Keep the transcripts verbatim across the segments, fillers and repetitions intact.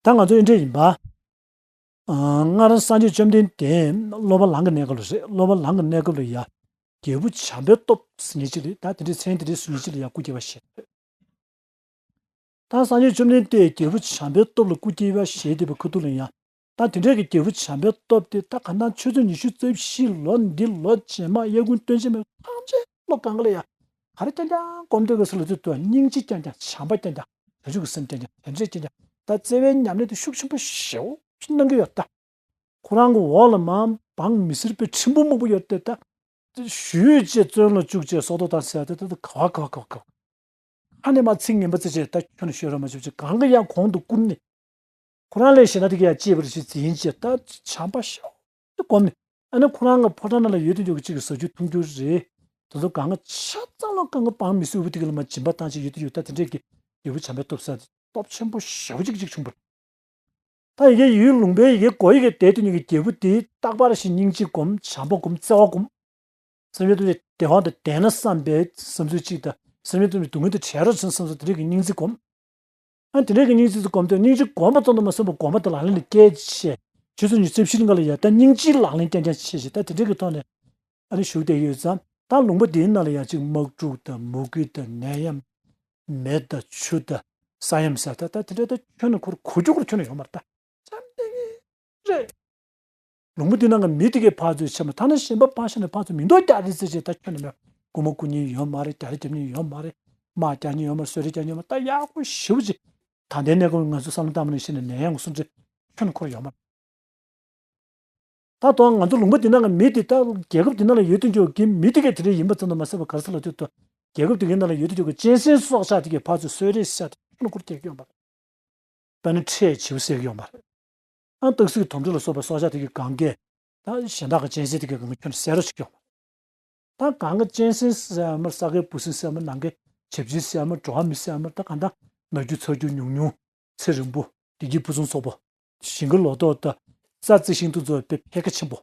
ད་ང་ཚོ་འདི་འདྲ་ཡིན་པ། ཨ། སྔར་སངས་རྒྱས་བཅོམ་ལྡན་འདས་སློབ་པ་ལང་གི་གནས་སྐབས་ལ་རེད། སློབ་པ་ལང་གི་གནས་སྐབས་ལ་ཡ། རྒྱལ་པོ་བྱམས་པའི་སྟོབས་ཟེར་མཁན་ཅིག་རེད། ད་དེ་འདྲའི་མཚན་དེ་འདྲའི་སུ་ཡིན་ཅིག་ལ་ཡ་སྐུ་སྐྱེ་བ་བཞེས། ད་སངས་རྒྱས་བཅོམ་ལྡན་འདས་རྒྱལ་པོ་བྱམས་པའི་སྟོབས་ལ་སྐུ་སྐྱེ་བ་བཞེས་བསྡད་པའི་ཁ་ཐུག་ལ་ཡ། ད་དེ་འདྲའི་གི་རྒྱལ་པོ་བྱམས་པའི་སྟོབས་དེ་ད་ག་ན་ཆུ་ཚོད་ཉི་ཤུ་རྩ་བཞི་ལོ་འདི་ལོ་རྗེས་མ་དབྱར་དགུན་སྟོན་ཆེན་མོའི་ཐམས་ཅད་ལོ་གང་ག་ལ་ཡ། ག་རེ་རྐྱང་རྐྱང་སྒོམ་སྡོད་དགོས་ཟེར་ལབ་དུས་དུ་སྙིང་རྗེ་རྐྱང་རྐྱང་། བྱམས་པ་རྐྱང་རྐྱང་། བྱང་ཆུབ་ཀྱི་སེམས་རྐྱང་རྐྱང་། དེ་འདྲས་རྐྱང་རྐྱང་། ད་བརྩེ་བའི་ཉམས་ལེན་དེ་ཤུགས་ཆེན་པོ་ཞེ་པོ་ཅིག་གནང་གི་ཡོད་ད། ཁོ་རང་གི་འོག་ལ་མར་འབངས་མི་སེར་དཔེ་ཕྲན་བུ་མང་པོ་ཡོད་དེ། ད་ཞུས་བྱས་བཙོན་ལ་བཅུག་བྱས་སྲོག་ཐོག་བཏང་ཟེར་ཡ་དེ་ད་ད་ག་བ་ག་བ་ག་བ་ག་བ། ཁ་ནས་མར་ཚིག་ངན་པ་ཙི་བྱས་ད་ཁྱོན་ནས་ཤོད་རོགས་མ་བྱེད་བྱས་གང་གི་ཡང་གོང་དུ་བཀུར་ནས། ཁོ་རང་ལས་གཞན་དག་དེ་ག་ཡང་གཅེས་པར་བྱེད་འཛིན་བྱས་ད་བྱམས་པ་ཤོག་ཏུ་སྒོམ་ནས། ཨ་ནི་ཁོ་རང་གི་ཕོ་བྲང་ནང་ལ་ཡོད་དུས་ཀྱི་གཅིག་གི་ཟ་རྒྱུ་འཐུང་རྒྱུ་རེད། དེ་ཚོ་གང་ག་ཆ་ཚང་ལ་གང་ག་འབངས་མི་སེར་དབུལ་པོ་དེ་ག་ལ་མར་སྦྱིན་པ་བཏང་བྱས་ཡོད་དུས་ཡོད། ད་དེ་འདྲས་ཀྱི་རྒྱལ་པོ་བྱམས་པའི་སྟོབས་ཟེར་སྟོབས་ཆེན་པོ་ཞེ་པོ་ཅིག་ཅིག་བྱུང་བ་རེད། ད་ཡི་གེ་ཡུལ་ལུང་པའི་ཡི་གེ་གོ་ཡི་གེ་བསྡད་དུས་ཀྱི་རྒྱལ་པོ་དེ་རྟག་པར་ཞིག་སྙིང་རྗེ་སྒོམ། བྱམས་པ་སྒོམ། བརྩེ་བ་སྒོམ། སེམས་ཅན་ཐམས་ཅད་བདེ་བ་དང་ལྡན་ན་བསམ་པའི་བསམ་ཚུལ་གཅིག་དང་། སེམས་ཅན་ཐམས་ཅད་སྡུག་བསྔལ་དང་བྲལ་རོགས་བྱུང་བསམ་ཚུལ་དེ་འདྲའི་གི་སྙིང་རྗེ་སྒོམ། ཨ། དེ་འདྲའི་གི་སྙིང་རྗེ་སྒོམ་དུས་སྙིང་རྗེ་སྒོམ་པ་ཙམ་དུ་མ་ཟད་པར་སྒོམ་པ་དེ་ལག་ལེན་ལ་བཀལ་བྱས། ཆུ་ཚོད་ཉི་ཤུ་རྩ་བཞི་ནང་ལ་ཡ་ད་སྙིང་རྗེའི་ལག་ལེན་རྐྱང་རྐྱང་བྱས་བྱས། ད་དེ་འདྲའི་གི་ཐོག་ནས་ཨ་ནི་བཞུགས་བསྡད་ཡོད་ཙང་། ད་ལུང་པ་འདིའི་ནང་ལ་ཡ་གཅིག་དམག་འཁྲུག་དང་མུ་གེ་དང་ནད་ཡམས། མེ་དང་ཆུ་དང་ས་ཡམས་ཟེར་ད་ད་དེ་འདྲ་ད་ཁྱོན་ནས་ཁོར་གོ་རྒྱུ་ཁོར་ཁྱོན་ནས་ཡོད་མ་རེད། ད་འཇམ་ཐིང་ངེ་རེད། ལུང་པ་འདི་ནང་གི་མི་དེ་གའི་ཕར་ཚུར་ཆད་མ། ཐ་ན་གཞན་པ་ཕར་ཤོག་ནས་ཕར་ཚུར་མི་འདུག་རྒྱག་རེད་ཟེར་བྱས་ད་ཁྱོན་ནས་མེད། རྐུ་མ་རྐུ་མཁན་ཡོད་མ་རེད། རྒྱ་ར་རྒྱབ་མཁན་ཡོད་མ་རེད། དམག་རྒྱག་མཁན་ཡོད་མ་རེད། གསོད་རེས་རྒྱག་མཁན་ཡོད་མ་རེད། ད་ཡག་པོ་ཞེ་པོ་ཅིག་ད་ལྟའི་གནས་སྐབས་ང་ཚོ་བསམ་བློ་བཏང་བ་ནང་བཞིན་ནས་ནད་ཡམས་སུ་འདྲ་ཁྱོན་ནས་ཁོར་ཡོད་མ་རེད། ད་དུང་ང་ཚོ་ལུང་པ་འདི་ནང་གི་མི་དེ་ད་རྒྱལ་ཁབ་འདི་ནང་ལ་ཡོད་དུས་ཀྱི་མི་དེ་གའི་དེ་འདྲ་ཡིན་པ་ཙམ་དུ་མ་ཟད་པར་ག་རེ་ཟེར་ལབ་དུས་ད་རྒྱལ་ཁབ་འདི་གའི་ནང་ལ་ཡོད་དུས་ཀྱི་གཅན་གཟན་སྲོག་ཆགས་དེ་གའི་ཕར་ཚུར་གསོད་རེས་ཟེར་ཡ་དེ་ཁྱོན་ནས་ཁོར་སྐྱེལ་གྱི་ཡོད་མ་རེད། དཔེར་ན་ཁྲལ་བྱེད་པ་བསད་ཀྱི་ཡོད་མ་རེད། ཨ། སྟག་གཟིག་དོམ་དྲེད་ལ་སོགས་པའི་སྲོག་ཆགས་དེ་གའི་གང་གས། ད་གཞན་དག་གི་གཅན་གཟན་དེ་གའི་གང་ག་ཁྱོན་ནས་བསད་རོགས་བྱེད་ཀྱི་ཡོད་མ་རེད། ད་གང་ག་གཅན་གཟན་ཟེར་ཡ་མ་རེད། ས་གའི་འབུ་སྲིན་ཟེར་ཡ་མ་རེད། ནམ་མཁའི་བྱ་བྱིའུ་ཟེར་ཡ་མ་རེད། འགྲོ་བ་མི་ཟེར་ཡ་མ་རེད། ད་གང་ལྟར་ནག་རྒྱུན་ཚ་རྒྱུན་ཉུང་ཉུང་། ཚེ་རིང་པོ། བདེ་སྐྱིད་ཕུན་སུམ་ཚོགས་པོ། ཞིང་ཁ་ལོ་ཏོག་དང་རྩྭ་རྩི་ཤིང་དེ་ཚོ་དཔེ་འཕེལ་ཁ་ཆེན་པོ།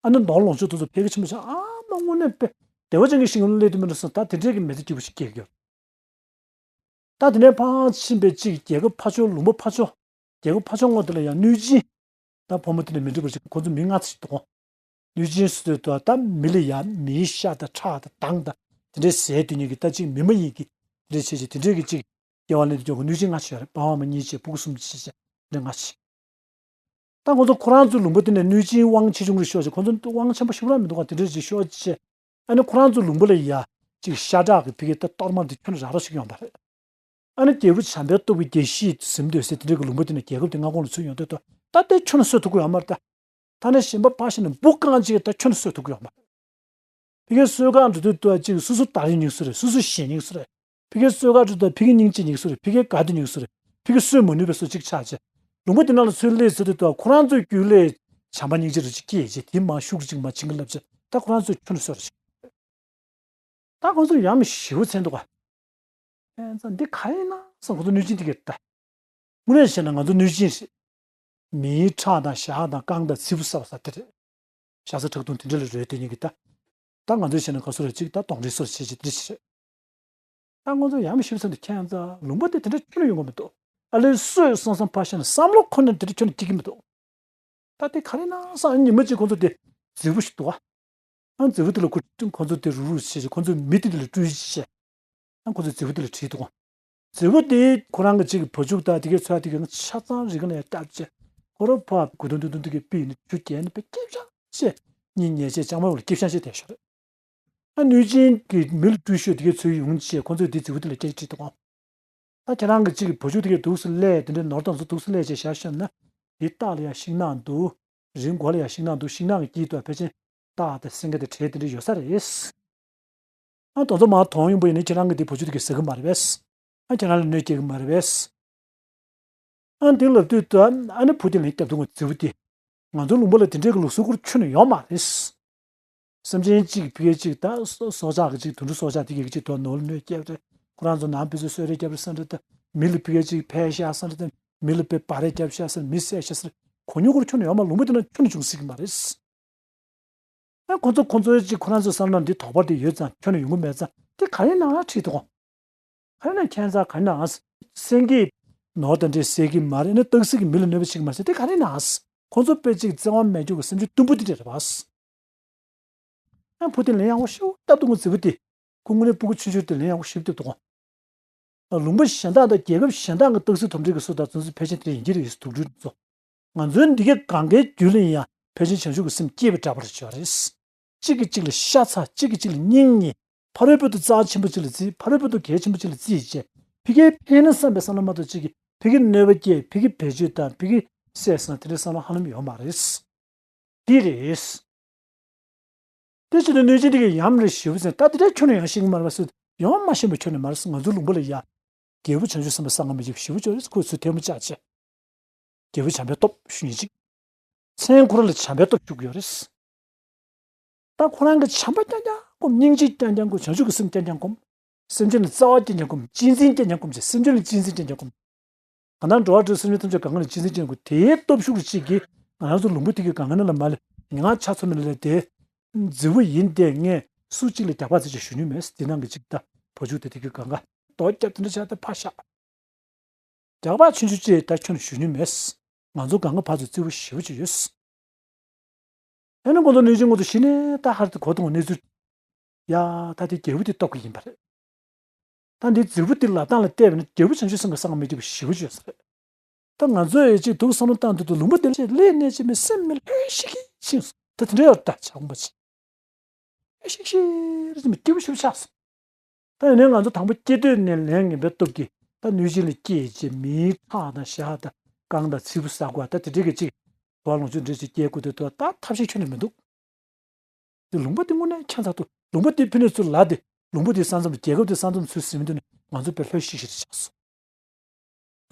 ཨ་ནི་ནོར་ལོངས་སྤྱོད་དེ་ཚོ་འཕེལ་ཁ་ཆེན་པོ་བྱས། ཨ་མ་དངོས་གནས་དཔེ་བདེ་བ་ཅན་གྱི་ཞིང་ཁམས་སླེབས་ཐུབ་མིན་འགྲོ་སོང་། ད་དེ་འདྲའི་གི་མི་ཚེ་སྐྱིད་པོ་ཞིག་སྐྱེལ་གྱི་ཡོད། ད་དེ་ནས་ཕར་ཕྱིན་པའི་གཅིག་རྒྱལ་ཁབ་ཕར་ཕྱོགས། ལུང་པ་ཕར་ཕྱོགས། རྒྱལ་ཁབ་ཕར་ཕྱོགས་ངོས་དེ་ལ་ཡང་གནོད་སྦྱིན། ད་ཕོ་མོ་དེ་ནས་མི་འགྲིག་པ་ཞིག་ཁོ་ཚོ་མི་ལྔ་ཙམ་ཞིག་འདུག་གོ། གནོད་སྦྱིན་ཟེར་དུས་ད་མི་ལ་ཡ་མིའི་ཤ་དང་ཁྲག་དང་མདངས་དང་དེ་འདྲའི་ཟས་སྟེར་མཁན་གྱི་ད་གཅིག་མི་མ་ཡིན་གྱི་དེ་འདྲའི་བྱས་བྱས་དེ་འདྲའི་གི་གཅིག་སྐྱེ་བ་ལེན་དུ་འཇོག་གི་གནོད་སྦྱིན་ལྔ་ཞིག་ཡོད་རེད། པ་ཕ་མ་གཉིས་བྱས་ཕྲུ་གུ་གསུམ་བྱས་བྱས་དེ་འདྲ་ལྔ་ཞིག་ད་ཁོ་ཚོ་ཁོ་རང་ཚོའི་ལུང་པ་དེ་ནས་གནོད་སྦྱིན་དབང་ཆེ་ཆུང་རེ་ཤོར་བྱས། ཁོ་ཚོ་དབང་ཆེན་པོ་ཞིག་རང་མི་འདུག་ག། དེ་འདྲ་ཅིག་ཤོར་བྱས། ཨ་ནི་ཁོ་རང་ཚོའི་ལུང་པ་ལ་ཡ་གཅིག་ཤ་ཁྲག་གི་ཕ་གིའི་ད་གཏོར་མ་འདི་ཁྱོན་ནས་རག་རོགས་བྱེད་ཀྱི་ཡོད་མ་རེད། ཨ་ནི་རྒྱལ་པོ་བྱམས་པའི་སྟོབས་ཀྱིས་རྒྱལ་སྲིད་ཟིན་འདོད་ཟེར་དེ་འདྲའི་གི་ལུང་པ་དེ་ནས་རྒྱལ་ཁབ་དེ་མངའ་ཁོངས་ལ་ཚུད་ཡོང་དུས་ད་ད་དེ་ཁྱོན་ནས་གསོད་ཐུབ་ཀྱི་ཡོད་མ་རེད་ད། ད་ནི་གཞན་པ་ཕར་ཕྱིན་ནས་འབུ་རྐང་གཅིག་ད་ཁྱོན་ནས་གསོད་ཐུབ་ཀྱི་ཡོད་མ་རེད། ཕ་གིའི་གསོད་ཁང་འགྲོ་དུས་ད་གཅིག་སོ་སོ་ད་རེས་སྙིང་གསོད་རེད། སོ་སོ་གཞན་སྙིང་གསོད་རེད། ཕ་གིའི་གསོད་ཁང་འགྲོ་དུས་ད་ཕ་གི་སྙིང་རྗེ་སྙིང་གསོད་རེད། ཕ་གིའི་དགའ་བདེ་སྙིང་གསོད་རེད། ཕ་གི་གསོད་མ་ནུས་པའི་སོ་གཅིག་ཆགས་བྱས། ལུང་པ་དེ་ནང་ལ་ཚུར་སླེབས་ཚར་དུས་ད་ཁོ་རང་ཚོའི་རྒྱུད་ལས་བྱམས་པ་སྙིང་རྗེ་རུ་ཅིག་སྐྱེས་བྱས། དེ་མར་ཤུགས་ཅིག་མར་བྱིན་གྱིས་བརླབས་བྱས། ད་ཁོ་རང་ཚོས་ཁྱོན་ནས་གསོད་རོགས་བྱེད། ད་ཁོ་ཚོ་ཡ་མི་ཞེ་པོ་ཚན་འདུག་ག། ཨེ་ཙང་འདི་ག་ཡིན་ན་བསམ། ཁོ་ཚོ་གནོད་སྦྱིན་དེ་གས་ད། དངོས་གནས་བྱས་ན་ང་ཚོ་གནོད་སྦྱིན་རེད། མིའི་ཁྲག་དང་ཞག་དང་རྐང་དང་ཚིལ་བུ་ཟ་བ་ཟ་དེ་རེད། ཤ་ཚ་ཁྲག་འཐུང་དེ་འདྲ་ལ་རོལ་དེ་ཉིད་ཀྱི་ད། ད་ང་ཚོས་བྱས་ན་ག་སུ་རེད་ཅིག་ད་གདོན་འདྲེ་སོར་བྱེད་ཅིག་དེ་འདྲ་ཞིག་རེད། ད་ང་ཚོ་ཡ་མི་ཞེ་པོ་ཚན་འདུག། ཁྱེད་རང་ཚོ་ལུང་པ་དེ་དེ་འདྲ་ཁྱོན་ནས་ཡོང་གི་མི་འདུག། ཨ་ལས་སོས་སོང་བསམ་ཕར་བཞག་ན་བསམ་བློ་ཁོ་ནས་དེ་འདྲ་ཁྱོན་ནས་སྐྱེ་གི་མི་འདུག། ད་དེ་ག་རེ་ན་སང་ཉི་མ་གཅིག་ཁོ་ཚོ་དེ་རྫི་བོ་ཞིག་འདུག་ཨ། ཨ་རྫི་བོ་དེ་ལ་ཁོ་ཁོ་ཚོ་དེ་རུག་རུག་བྱེད་བྱེད། ཁོ་ཚོའི་མི་དེ་དེ་ལ་སྤྲུལ་བྱེད། ཨ་ཁོ་ཚོས་རྫི་བོ་དེ་ལ་དྲིས་འདུག་ཨ། རྫི་བོ་དེ་ཁོ་རང་གི་གཅིག་གི་བ་ཕྱུགས་དང་དེ་གའི་ཚོ་དེ་གའི་ཆ་ཚང་རི་ག་ལ་ཡར་བསྐྱབས་བྱས། ཁོ་རང་ཕར་དགུ་དུང་དུང་དུང་དུ་གི་པི་ནི་ཆུ་རྒྱས་ནི་པའི་སྐྱིབ་ཤང་བྱས། གཉིད་ཉལ་བྱས་ལྕང་མ་བ་ལ་སྐྱིབ་ཤང་བྱས་བསྡད་ཤོར་རེད། ཨ་གནོད་སྦྱིན་གྱི་མི་ལ་སྤྲུལ་ཤོས་དེ་གའི་ཚོས་ཡོང་བྱས་ཁོ་ཚོས་དེ་རྫི་བོ་དེ་ལ་སྐད་ཆ་དྲིས་འདུག་ཨ། ད་ཁྱེད་རང་གི་གཅིག་གི་བ་ཕྱུགས་དེ་གའི་འདུག་སེ་སླེབས། དེ་འདྲའི་ནོར་དང་ཚོ་འདུག་སེ་སླེབས་བྱས་བཞག་ཤོར་ན། དེ་སྟག་ལ་ཡང་ཤིང་ནགས་འདུག། རི་མགོ་ལ་ཡང་ཤིང་ནགས་འདུག། ཤིང་ནགས་ཀྱི་དཀྱིལ་དུ་ཕལ་ཆེར་སྟག་དང་སེང་གེ་དང་དྲེལ་དེ་འདྲ་ཡོད་ས་རེད། ཨ་དེ་ཚོ་མར་དོན་ཡོང་པ་ཡིན་ན་ཁྱེད་རང་གི་དེ་བ་ཕྱུགས་དེ་གའི་ཟ་གི་མ་རེད་པས། ཨ་ཁྱེད་རང་ལ་གནོད་སྐྱེལ་གི་མ་རེད་པས། ཨ་འདི་ལབ་དུས་ད་ཨ་ནི་བུ་དེ་ལན་བརྒྱབ་འདུག་ག། རྫི་བོ་དེ། ང་ཚོའི་ལུང་པ་ལ་དེ་འདྲའི་གི་ལུགས་སྲོལ་ཁོ་རང་ཁྱོན་ནས་ཡོད་མ་རེད། སེམས་ཅན་གཅིག་ཕ་གི་གཅིག་ད་སྲོག་ཆགས་ཀྱི་གཅིག་དུད་འགྲོ་སྲོག་ཆགས་དེ་གའི་གཅིག་ཐོག་ནོར་ལ་གནོད་སྐྱེལ་རེད། ཁོ་རང་ཚོ་ནང་ཕན་ཚུན་གསོད་རེས་བརྒྱབ་རེད་བསམ་རེད་ད། མི་ལ་ཕ་གི་གཅིག་ཕན་བཞག་བསམ་རེད་ད། མི་ལ་དཔེ་བར་རེས་བརྒྱབ་བཞག་ཟེར། མི་བསད་བཞག་ཟེར། གོ་མྱོང་ཁོ་རང་ཁྱོན་ནས་ཡོད་མ། ལུང་པ་དེ་ན་ཁྱོན་ནས་བྱུང་སྲིད་ཀྱི་མ་རེད། ཨ་ཁོ་ཚོ་ཁོ་ཚོའི་གཅིག་ཁོ་རང་ཚོའི་བསམ་བློ་འདི་དོགས་པ་དེ་ཡོད་ཙང་ཁྱོན་ནས་ཡོང་གི་མེད་ཙང་དེ་ག་རེ་ན་ཁྲིད་དོ། ག་རེ་ན་ཁྱད་མཚར་ག་རེ་ན། སེང་གེ་ ནོར་དང་འདྲེས་སད་ཀྱི་མ་རེད། ཨ་ནི་སྟག་གཟིག་གིས་མི་ལ་གནོད་པ་བྱེད་ཀྱི་མ་རེད་ཟེར། དེ་ག་རེ་ཡིན་ན། ཁོ་ཚོ་དཔེ་ཅིག་བརྩེ་བ་མེད་རྒྱུ་གི་སེམས་ཅན་གཏུམ་པོ་དེ་འདྲ་རེད་པ། ཨ་བུ་དེ་ལན་ཡག་པོ་ཞེ་པོ་བཏབ་འདུག་གོ། རྫི་བོ་དེ། ཁོ་དངོས་གནས་སྤུ་གུ་ཆུང་ཆུང་དེ་ལན་ཡག་པོ་ཞེ་པོ་བཏབ་འདུག་གོ། ལུང་པ་གཞན་དག་དང་རྒྱལ་ཁབ་གཞན་དག་གི་སྟག་གཟིག་དོམ་དྲེད་ཀྱི་སོ་དང་བཙན་འཛུལ་ཕལ་ཆེར་དེ་འདྲ་ཡིན་གྱི་རེད། དུག་སྦྲུལ་དེ་ཚོ། ང་ཚོའི་འདི་གའི་གང་གའི་རྒྱུད་ལ་ཡང་ཕལ་ཆེར་བྱང་ཆུབ་ཀྱི་སེམས་སྐྱེས་པའི་འདྲ་པོ་རེད་བརྗོད་རེད། གཅིག་གིས་གཅིག་ལ་ཤ་ཚ། གཅིག་གིས་གཅིག་ལ་སྙིང་ཉེ། ཕ་རོལ་པོ་དེ་རྩ་ཆེན་པོ་གཅིག་ལ་བརྩི། ཕ་རོལ་པོ་དེ་གལ་ཆེན་པོ་གཅིག་ལ་བརྩིས་བྱས། ཕ་གིར་ཕན་ན་བསམ་པའི་བསམ་བློ་མ་གཏོགས་གཅིག་གིས་ཕ་གིར་གནོད་པ་སྐྱེལ། ཕ་གིར་བེད་སྤྱོད་བཏང་། ཕ་གིར་བསད་སོང་། དེ་འདྲའི་བསམ་བློ་ཧ་ལམ་ཡོད་མ་རེད། འདི་རེད། དེ་བྱས་ཏེ་གནོད་སྦྱིན་དེ་གིས་ཡམ་རེད་ཞེ་པོ་ཟེར། ད་དེ་འདྲའི་ཁྱོན་ནས་ཡང་ཤེས་ཀྱི་མ་རེད་པ་ཟེར། ཡང་མ་ཤེས་པའི་ཁྱོན་ནས་མ་རེད། ང་ཚོའི་ལུང་པ་ལ་ཡ། རྒྱལ་པོ་བྱང་ཆུབ་སེམས་དཔའ་གསང་སྔགས་མི་བྱེད་པ་ཞེ་པོ་ཅིག་ཡོད་རེད། ཁོས་ཚུར་ཐལ་མོ་བཅག་བྱས། རྒྱལ་པོ་བྱམས་པའི་སྟོབས་ཞུ་ཉེན་ཅིག་མཚན་ཁོ་རང་ལ་བྱམས་པའི་སྟོབས་ཞུ་གི་ཡོད་རེད། ད་ཁོ་རང་གིས་བྱམས་པ་རྐྱང་རྐྱང་སྒོམ། སྙིང་རྗེ་རྐྱང་རྐྱང་སྒོམ། བྱང་ཆུབ་ཀྱི་སེམས་རྐྱང་རྐྱང་སྒོམ། སེམས་ཅན་ལ་བརྩེ་བ་རྐྱང་རྐྱང་སྒོམ། གཅེས་འཛིན་རྐྱང་རྐྱང་སྒོམ་བྱས། སེམས་ཅན་ལ་གཅེས་འཛིན་རྐྱང་རྐྱང་སྒོམ། གང་ལྟར་འགྲོ་བ་སྒྲོལ། སེམས་ཅན་ཐམས་ཅད་གང་ག་ལ་གཅེས་འཛིན་ཅན་དགོས། དེའི་སྟོབས་ཤུགས་ཀྱིས་ཅིག་གིས་ང་རང་ཚོ་ལུང་པ་དེ་གའི་གང་ག་ནང་ལ་མ་ལས་ངན་སྔགས་ཆ་ཚང་མ་ལས་དེ་རྫི་བོ་ཡིན། དེ་ངས་སུ་གཅིག་ལ་རྒྱག་པ་ཙམ་ཅིག་ཞུ་མྱོང་མེད། དེ་ནང་གི་ཅིག་ད་བ་ཕྱུགས་དེ་དེ་གའི་གང་ག་རྡོ་རྒྱབ་དེ་འདྲ་བྱས་ཏེ་ཕར་བཞག་རྒྱག་པ་ཆུང་ཆུང་ཅིག་ད་ཁྱོན་ནས་ཞུ་མྱོང་མེད། ང་ཚོ་གང་ག་ཕར་ཚུར་བརྩེ་པོ་ཞེ་པོ་ཅིག་ཡོད། ཨ་ནི་ཁོང་ཚོ་གནོད་སྦྱིན་ཁོང་ཚོ་གཞི་ནས་ད་ཧར་དུ་གོ་དང་གནས་ཚུལ། ཡ། ད་དེ་རྒྱལ་པོ་དེ་སྟོབས་ཀྱིས་ཡིན་པ་རེད། ད་འདི་རྫི་བོ་དེ་ལབ་སྟངས་ལ་བལྟས་པ་ན་རྒྱལ་པོ་བྱང་ཆུབ་སེམས་དཔའ་གསང་སྔགས་མི་བྱེད་པ་ཞེ་པོ་ཅིག་ཡོད་ས་རེད། ད་ང་ཚོས་ཡ་ཅིག་འདུག་བསམ་བློ་བཏང་དུས་དུ་ལུང་པ་དེ་ལ་ལས་གནས་ཅིག་མེད། སེམས་མི་ལྷོད་ཤིག་ཤིག་ཤིང་སོང་། ད་དེ་འདྲ་ཡོད་ད་ཆགས་པ་ཅིག་ལྷོད་ཤིག་ཤིག་རེ་ཅིག་མི་སྐྱིད་པོ་ཞེ་པོ་ཆགས་སོང་། ད་ཡིན་ནའི་ང་ཚོ་དང་པོ་སྐྱེས་དུས་ནས་ལས་ངན་པའི་སྟོབས་ཀྱིས་ད་གནོད་སྦྱིན་ལ་སྐྱེས་བྱས་མིའི་ཁྲག་དང་ཞག་དང་རྐང་དང་ཚིལ་བུ་ཟ་དགོས། ད་དེ་འདྲའི་གི་ཅིག་དུ་བ་ལོངས་སྤྱོད་འདྲ་ཅིག་སྐྱེལ་དགོས་དུས་དུ་ད་ཐབས་ཤེས་ཁྱོན་ནས་མི་འདུག་དེ་ལུང་པ་དེ་དངོས་གནས་ཁྱད་མཚར་འདུག་ལུང་པ་དེ་ཕི་ནས་ཚུར་ལ་དེ་ལུང་པ་དེ་ས་མཚམས་རྒྱལ་ཁབ་དེ་ས་མཚམས་ཚུར་ཟིན་དུས་ནས་ང་ཚོ་དཔེ་ལྷོད་ཤིག་ཤིག་རེ་ཆགས་སོང་།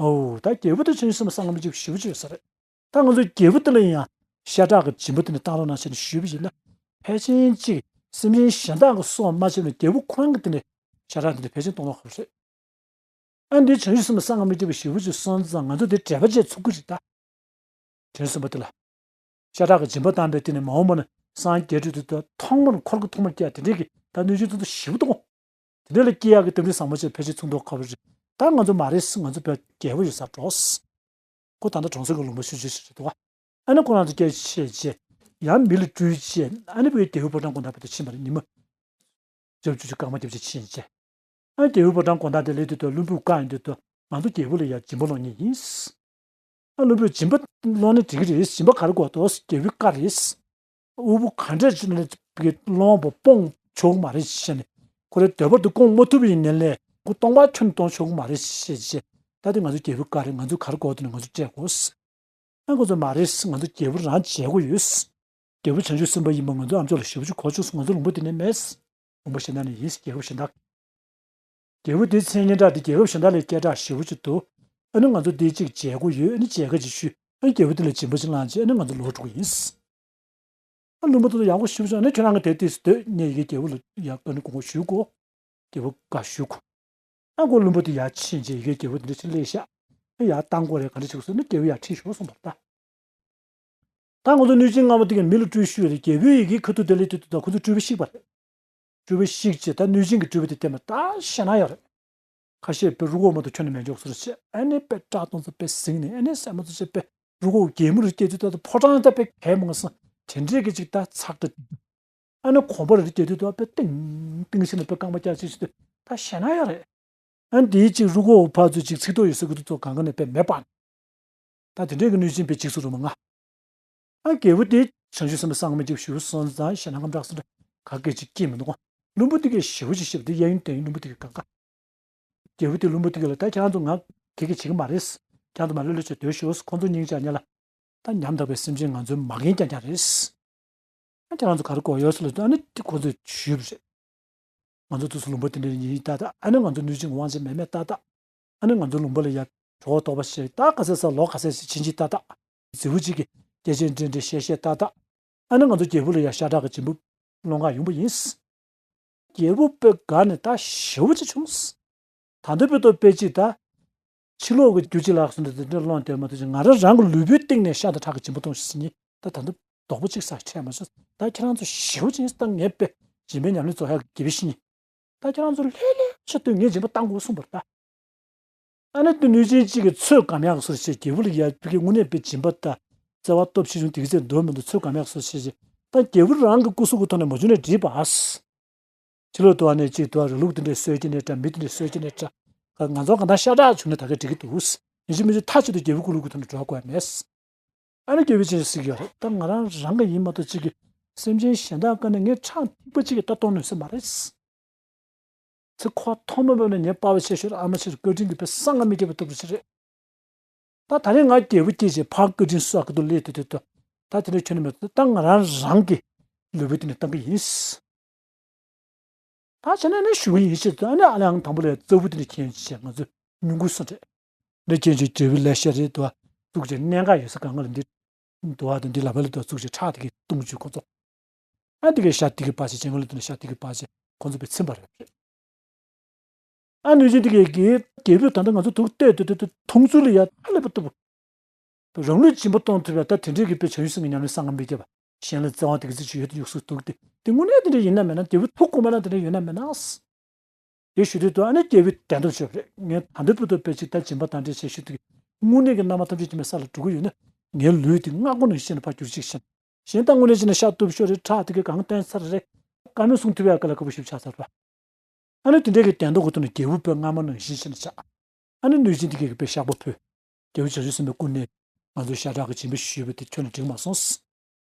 ཨོ། ད་རྒྱལ་པོ་དེ་ཆུང་ཆུང་སེམས་བསམ་ངན་པ་ཅིག་ཞེ་པོ་ཅིག་ཡོད་ས་རེད། ད་ང་ཚོའི་རྒྱལ་པོ་དེ་ལ་ཡང་ཤ་ཁྲག་གི་སྦྱིན་པ་དེ་ནས་བཏང་རོགས་གནང་བྱས་ནས་ཞུས་པ་ཡིན་ན། ཕལ་ཆེར་ཅིག་སེམས་ཅན་གཞན་དག་གི་སྲོག་མ་བཅད་ནས་རྒྱལ་པོ་ཁོ་རང་གི་དེ་ནས་ཤ་ཁྲག་དེ་འདྲ་ཕལ་ཆེར་གཏོང་རོགས་ཁག་པོ་རེད། ཨ་འདི་བྱང་ཆུབ་སེམས་དཔའ་གསང་སྔགས་མི་བྱེད་པ་ཞེ་པོ་ཅིག་སོང་ཙང་ང་ཚོ་དེ་འགྲེལ་པ་བྱེད་ཚུགས་ཀྱི་རེད་ད། བྱང་སེམས་དཔའ་དེ་ལ། ཤ་ཁྲག་གི་སྦྱིན་པ་བཏང་བའི་དེ་ནས་མ་འོངས་པ་ན་སངས་རྒྱས་འགྲོ་དུས་ད་ཐོག་མར་འཁོར་གྱི་ཐོག་མར་སྐྱེ་དེ་འདྲས་ཀྱི་ད་གནོད་སྦྱིན་ཚོ་ཞེ་པོ་འདུག་དེ་འདྲས་ལ་སྐྱེ་ཡག་གི་དམ་ཚིག་བཟང་པོ་བྱས་ཕལ་ཆེར་ཚུགས་མདོག་ཁ་པོ་རེད། ད་ང་ཚོ་མ་རེད། ང་ཚོ་བོད་རྒྱལ་པོ་ཡོད་སར་འགྲོ། ཁོ་ད་ལྟ་གྲོང་གསེབ་ཀྱི་ལུང་པ་ཆུང་ཆུང་ཞིག་རེད་འདུག་བ། ཨ་ནི་ཁོ་རང་ཚོ་སྐད་ཆ་བཤད་བྱས་ཡང་མི་ལ་སྤྲུལ་བྱས། ཨ་ནི་བོད་རྒྱལ་པོའི་ཕོ་བྲང་དགོང་དག་བར་དུ་ཕྱིན་པ་རེད། ཉི་མ་རྒྱབ་ཆུ་ཆུ་སྐར་མ་རྒྱབ་ཆ་ཕྱིན་བྱས། ཨ་རྒྱལ་པོའི་ཕོ་བྲང་དགོང་དག་དེ་སླེབས་དུས་ད་བློན་པོས་བཀའ་ཡིན་དུས་ད་ང་ཚོ་རྒྱལ་པོ་ལ་ཡང་སྦྱིན་པ་སློང་མཁན་ཡིན། ཨ་བློན་པོས་སྦྱིན་པ་སློང་ན་འགྲིག་གི་རེད། སྦྱིན་པ་ག་རེ་དགོས་འདུག་རྒྱལ་པོའི་བཀའ་རེད། དབུལ་པོ་ག་འདྲས་ཅིག་ནས་ཀྱི་སློང་བ་སྤོང་ཆོག་གི་མ་རེད་ཅེས་ནས། ཁོ་རའི་འདོད་པ་དེ་སྐོང་མ་ཐུབ་པ་ཡིན་ནའི་ལས་ཁོ་སྟོང་པ་ཁྱོན་གཏོང་ཆོག་གི་མ་རེད་ཅེས་བྱས། ད་དེ་ང་ཚོ་རྒྱལ་པོའི་བཀའ་རེད། ང་ཚོ་ག་རེ་དགོས་འདུག་ནས་ང་ཚོ་སྤྲད་དགོས། ཨ་ཁོ་ཚོ་མ་རེད། ང་ཚོ་རྒྱལ་པོ་རང་མཇལ་དགོས་ཡོད། རྒྱལ་པོ་བྱང་ཆུབ་སེམས་དཔའ་ཡིན་པ་ང་ཚོ་ཨ་མཆོག་ལ་ཞེ་པོ་ཅིག་གོ་ཆོད་སོང་། ང་ཚོ་ལུང་པ་འདི་ནས་མེད། ལུང་པ་གཞན་དག་ནས་ཡིན། རྒྱལ་པོ་གཞན་དག་རྒྱལ་པོ་དེའི་མཚན་སྙན་གྲགས་དེ་རྒྱལ་ཁབ་གཞན་དག་ལས་སྐད་གྲགས་ཞེ་པོ་ཅིག་འདུག་ཨ་ནི་ང་ཚོ་འདི་གཅིག་མཇལ་དགོས་ཡོད། ཨ་ནི་མཇལ་ཁ་ཅིག་ཞུས། ཨ་ནི་རྒྱལ་པོ་དེ་ལ་སྦྱིན་པ་ཅིག་བླངས་བྱས་ཨ་ནི་ང་ཚོ་ལོག་འགྲོ་གི་ཡིན། ཨ་ལུང་པ་དེ་ཚོ་ཡག་པོ་ཞེ་པོ་བྱུང་། ཨ་ནི་ཁྱོད་རང་གི་དེ་དུས་སུ་སྡོད། ངས་ཡི་གེ་རྒྱལ་པོ་ལ་ཡག་པོ་ནི་དགོངས་པ་ཞུ་དགོས། རྒྱལ་པོ་བཀའ་ཞུ་དགོས། ཨ་ཁོ་བློན་པོ་དེ་ཡར་ཕྱིན་བྱས་ཡི་གེ་རྒྱལ་པོ་དེ་འདྲ་ཅིག་སླེབས་ཤག་ཨ་ཡར་བཏང་དགོས་རེད། ག་འདྲ་བྱེད་དགོས་ཟེར་ན་རྒྱལ་པོ་ཡར་ཁྲིད་ཤོག་གསུངས་པ་རེད་ད། ད་ང་ཚོ་གནོད་སྦྱིན་ལྔ་པོ་དེ་གས་མི་ལ་སྤྲུལ་ཞུས་རེད། རྒྱལ་པོའི་ཡི་གེ་ཁ་ཐུག་དེ་སླེབས་དུས་དུས་ད་ཁོ་ཚོ་སྤྲུལ་པ་བཤིག་པ་རེད། སྤྲུལ་པ་བཤིག་བྱས་ད་གནོད་སྦྱིན་གྱི་སྤྲུལ་པ་དེ་བསྟན་པ་ད་ཞེད་སྣང་ཡོད་རེད། ཁ་ཤས་དཔེ་རུ་ཁོག་མ་གཏོགས་ཁྱོན་ནས་མེད་འཇོག་སོང་བྱས། ཨ་ནི་དཔེ་བཀྲག་མདངས་ཚོ་དཔེ་ཟིང་ནས། ཨ་ནི་སེམས་པ་ཚོ་བྱས་དཔེ་རུ་ཁོག་རྒྱལ་མོ་རུ་སྐྱེས་དུས་ད་ད་ཕོ་བྲང་ད་དཔེ་གད་མོ་སོང་། དེ་འདྲས་ཀྱི་ཅིག་ད་ཚག་སྒྲ། ཨ་ནི་གོམ་པ་རེ་རེ་སྐྱེས་དུས་ད་དཔེ་ཏིང་ཏིང་ཞིག་ནས་དཔེ་རྐང་པ་བཀྱག་ཅིག་བྱེད་དུས་ད་ཞེད་སྣང་ཡོད་རེད། ཨ་ནི་དེའི་ཅིག་རུ་ཁོག་ཕར་ཚུར་ཅིག་ཚིག་ཐོ་ཡོད་ས་ཁུ་ཐུ་ཚོ་གང་ག་ནས་དཔེ་མེད་པ། ད་དེ་འདྲས་ཀྱི་གནོད་སྦྱིན་དཔེ་འཇིགས་སུ་རུང་བ་ལྔ། ཨ་རྒྱལ་པོ་དེ་བྱང་ཆུབ་སེམས་དཔའ་གསང་སྔགས་མི་བྱེད་པ་ཞུས་སོང་ཙང་ཞེད་སྣང་དངངས་སྐྲག་སོང་། ག་གེ་ཅིག་སྐྱེས་མི་འདུག་ལུང་པ་དེ་གས་ཞེ་པོ་ཅིག་ཞེ་པོ་དེ་གཡས་གཡོན་གཡོན་ལུང་པ་དེ་གས་གང་ག་རྒྱལ་པོ་དེ་ལུང་པ་དེ་གས་ལ་ད་ཁྱེད་རང་ཚོ་ང་གེ་གེ་བྱེད་ཀྱི་མ་རེད། ཁྱེད་རང་ཚོ་མ་ལྷོད་ལྷོད་བྱས་སྡོད་ཤོག་ཁོང་ཚོ་སྙིང་རྗེ་ཉེ་ལ། ད་ཉམ་ཐག་པའི་སེམས་ཅན་ང་ཚོའི་མ་རྒན་རྐྱང་རྐྱང་རེད། ཨ་ཁྱེད་རང་ཚོ་ག་རེ་དགོས་ཡོད་ཟེར་ལབ་དུས་ཨ་ནི་དེ་ཁོ་ཚོས་ཞུས་པ་རེད། ང་ཚོ་དུས་སུ་ལུང་པ་དེ་འདྲ་ཡིན་ཏག་ཏག་ཨ་ནི་ང་ཚོ་གནོད་སྦྱིན་དབང་ཆ་མེད་མེད་ཏག་ཏག་ཨ་ནི་ང་ཚོ་ལུང་པ་ལ་ཡ་གྲོད་ཁོག་ལྟོགས་པ་བྱས་ཏག་ག་ཚད་ས་ལོག་ག་ཚད་ཞིག་ཕྱིན་ཅི་ཏག་ཏག་རྫི་བོ་གཅིག་གིས་སྐད་ཆ་འདྲེ་འདྲེ་བཤད་བཤད་ཏག་ཏག་ཨ་ནི་ང་ཚོ་རྒྱལ་པོ་ལ་ཡ་ཤ་ཁྲག་གི་སྦྱིན་པ་སློང་ག་ཡོང་པ་ཡིན། རྒྱལ་པོ་དཔེ་དགའ་ནས་ད་ཞེ་པོ་ཅིག་བྱུང་། ད་ལྟ་བོད་ཐོག་དཔེ་ཅིག་ད། ཕྱི་ལོགས་ཀྱི་རྒྱུ་ཅི་ལགས་སུ་འདི་འདྲ་སློང་དེ་མ་གཏོགས་ང་རང་རང་གི་ལུས་པོའི་སྟེང་ནས་ཤ་དང་ཁྲག་གི་སྦྱིན་པ་གཏོང་ཞིག་ཟིན་ནི་ད་ད་ལྟ་རྡོག་པོ་གཅིག་ས་འཕྲད་མ་སོང་། ད་ཁྱེད་རང་ཚོ་ཞེ་པོ་ཅིག་ད་ངས་དཔེ་སྦྱིན་པའི་ཉམས་ལེན་རྫོགས་ཡག་གི་དགེ་བའི་བཤེས་གཉེན། ད་ཁྱེད་རང་ཚོ་ལྷོད་ལྷོད་བྱས་སྡོད། ངས་སྦྱིན་པ་བཏང་དགོས་གསུངས་པར་ད། ཨ་ནི་དེ་གནོད་སྦྱིན་གཅིག་གིས་ཚོད་བགམ་ཡག་གི་བཟོ་བྱས། རྒྱལ་པོ་ལ་ཡ་ཕ་གི་དངོས་གནས་དཔེ་སྦྱིན་པ་དང་བརྩེ་བ་སྟོབས་ཆེ་ཆུང་དེ་གི་ཚད་འདོར་མི་འདོར་ཚོད་བགམ་ཡག་གི་བཟོ་བྱས་བྱས། ད་རྒྱལ་པོ་རང་གི་སྐུ་གཟུགས་ཀྱི་ཐོག་ནས་མ་བྱུང་ན་འགྲིག་པ། ཕྱི་ལོགས་དུ་བ་ནས་གཅིག་དུ་བ་རི་ལུག་དེ་འདྲས་གསོད་ཀྱི་ནས་འདྲ། མི་དེ་འདྲས་གསོད་ཀྱི་ནས་འདྲ། ང་ཚོ་གང་ལྟར་ཤ་ཁྲག་བྱུང་ན་ད་ག་འགྲིག་གི་འདུག། ཡིན་གཅིག་མིན་གཅིག་མཐའ་གཅིག་ཏུ་རྒྱལ་པོའི་སྐུ་གཟུགས་ཀྱི་ཐོག་ནས་འགྲོ་དགོས་མེད། ཨ་ནི་རྒྱལ་པོས་ཅི་ཞིག་ཟེར་གྱི་ཡོད་རེད། ད་ང་རང་རང་གི་ཡིན་མ་གཏོགས་གཅིག་གི་སེམས་ཅན་གཞན་དག་ཀ་ནས་ངས་ཁྲག་ཐིགས་པ་གཅིག་གི་ད་གཏོང་ནུས་ས་མ་རེད། ཚེ་འཁོར་ཐོག་མ་བབས་ནས་ངའི་པ་ཕ་ཆེ་ཤོས་ཨ་མ་ཆེ་ཤོས་བཀའ་དྲིན་གྱིས་དཔེ་གསང་སྔ་མི་སྐྱེ་བ་ཐུབ་པ་ཞིག་རེད། ད་ད་རེས་ང་རྒྱལ་པོ་སྐྱེས་བྱས་ཕར་བཀའ་དྲིན་གསོ་གི་འདུག་ལས་དུ་དུ་དུ། ད་དེ་འདྲ་ཁྱོན་ནས་མེད། ད་ང་རང་རང་གི་ལུས་པོ་དེ་ནས་བཏང་གི་ཡིན། ད་བྱས་ན་ནི་ཞུ་གི་ཡིན་ཞེས་དུ། ཨ་ནི་ཨ་ལའང་དང་པོ་ལས་གཙོ་བོ་དེ་ནས་ཁྱེད་ཅེས་ང་ཚོ་ཉུང་ཀུ་སོང་རེད། འདི་ཁྱེད་ཅེས་འབྲས་བུ་ལས་ཤ་རེད་དུ། ཐུགས་རྗེ་གནད་འགག་ཡོད་ས་གང་ག་ལ་འདི་དུ་བ་དང་འདི་ལ་བ་ལ་དུ་ཐུགས་རྗེ་ཁྲག་དེ་གི་གཏོང་བཅུག་ཁོ་ཚོ། ཨ་དེ་གའི་ཤ་དེ་གི་པ་ཆེ་ཅན་ག་ལ་དུ་ནི་ཤ་དེ་གི་པ་ཆེ་ཁོ་ཚོ་པའི་ཚིམ་པ་རེད། ཨ་ནུས་ཅན་དེ་གའི་གི་རྒྱལ་པོས་ད་ལྟ་ང་ཚོ་ཐུགས་གཏད་དུ་དུ་དུ་མཐོང་ཚུལ་ལ་ཡ་ཧ་ལས་པ་ཐུབ། རང་ལུས་སྦྱིན་པ་གཏོང་ཐུབ་ཡ་ད་དེ་འདྲའི་གི་དཔེ་བྱང་ཆུབ་སེམས་ཀྱི་ཉམས་ལེན་གསང་སྔགས་མི་སྐྱེ་བ། གཞན་ལ་བརྩེ་བ་དེ་གི་ཚིག་ཅིག་ཡོད་དུ་ཡུགས་སུ་འདུག་སྟེ། དེ་དངོས་གནས་དེ་འདྲ་ཡིན་ན་མེད་ན་རྒྱལ་པོ་ཐུགས་དགོངས་ན་དེ་འདྲ་ཡོད་ན་མེད་ན། དེ་ཞུ་དུས་དུ་ཨ་ནི་རྒྱལ་པོས་བདེན་སྟོབས་བྱོས་པ་རེད། ངས་ད་འདོད་པོ་ཏོ་དཔེ་ཅིག་ད་སྦྱིན་པ་དང་འབྲེལ་བྱས་ཞུ་དུས། དངོས་གནས་ཀྱི་མནའ་མ་ཐམས་ཅད་ཀྱི་མེ་ས་ལ་འགྲོ་གི་ཡོད་ན། ངའི་ལུས་དེ་སྔ་མགོ་ནང་བཞིན་ཕར་གྱུར་ཅིག་བཞིན། གཞན་ད་དངོས་གནས་བྱས་ན་ཤ་སྟོབས་ཤོར་རེད། ཁྲག་དེ་གའི་གང་བསྟན་ཚར་རེད། བཀའ་མོལ་གསུང་ཐུབ་ཡག་ག་ལ་དཀའ་པོ་ཞིག་ཆགས་ཚར་བ། ཨ་ནི་དེ་འདྲའི་གི་བདེན་སྟོབས་ཀྱི་ཐོག་ནས་རྒྱལ་པོ་དཔེ་སྔ་མ་ནང་བཞིན་བྱས་ནས་ཆགས། ཨ་ནི་ནུས་ཅན་དེ་གའི་གི་དཔེ་བཤགས་པ་ཕུལ། རྒྱལ་པོ་བྱང་ཆུབ་སེམས་དཔའི་སྐུ་ནས་ང་ཚོའི་ཤ་ཁྲག་གི་སྦྱིན་པ་ཞུས་པ་དེ་ཁྱོན་ནས་འགྲིག་མ་སོང་།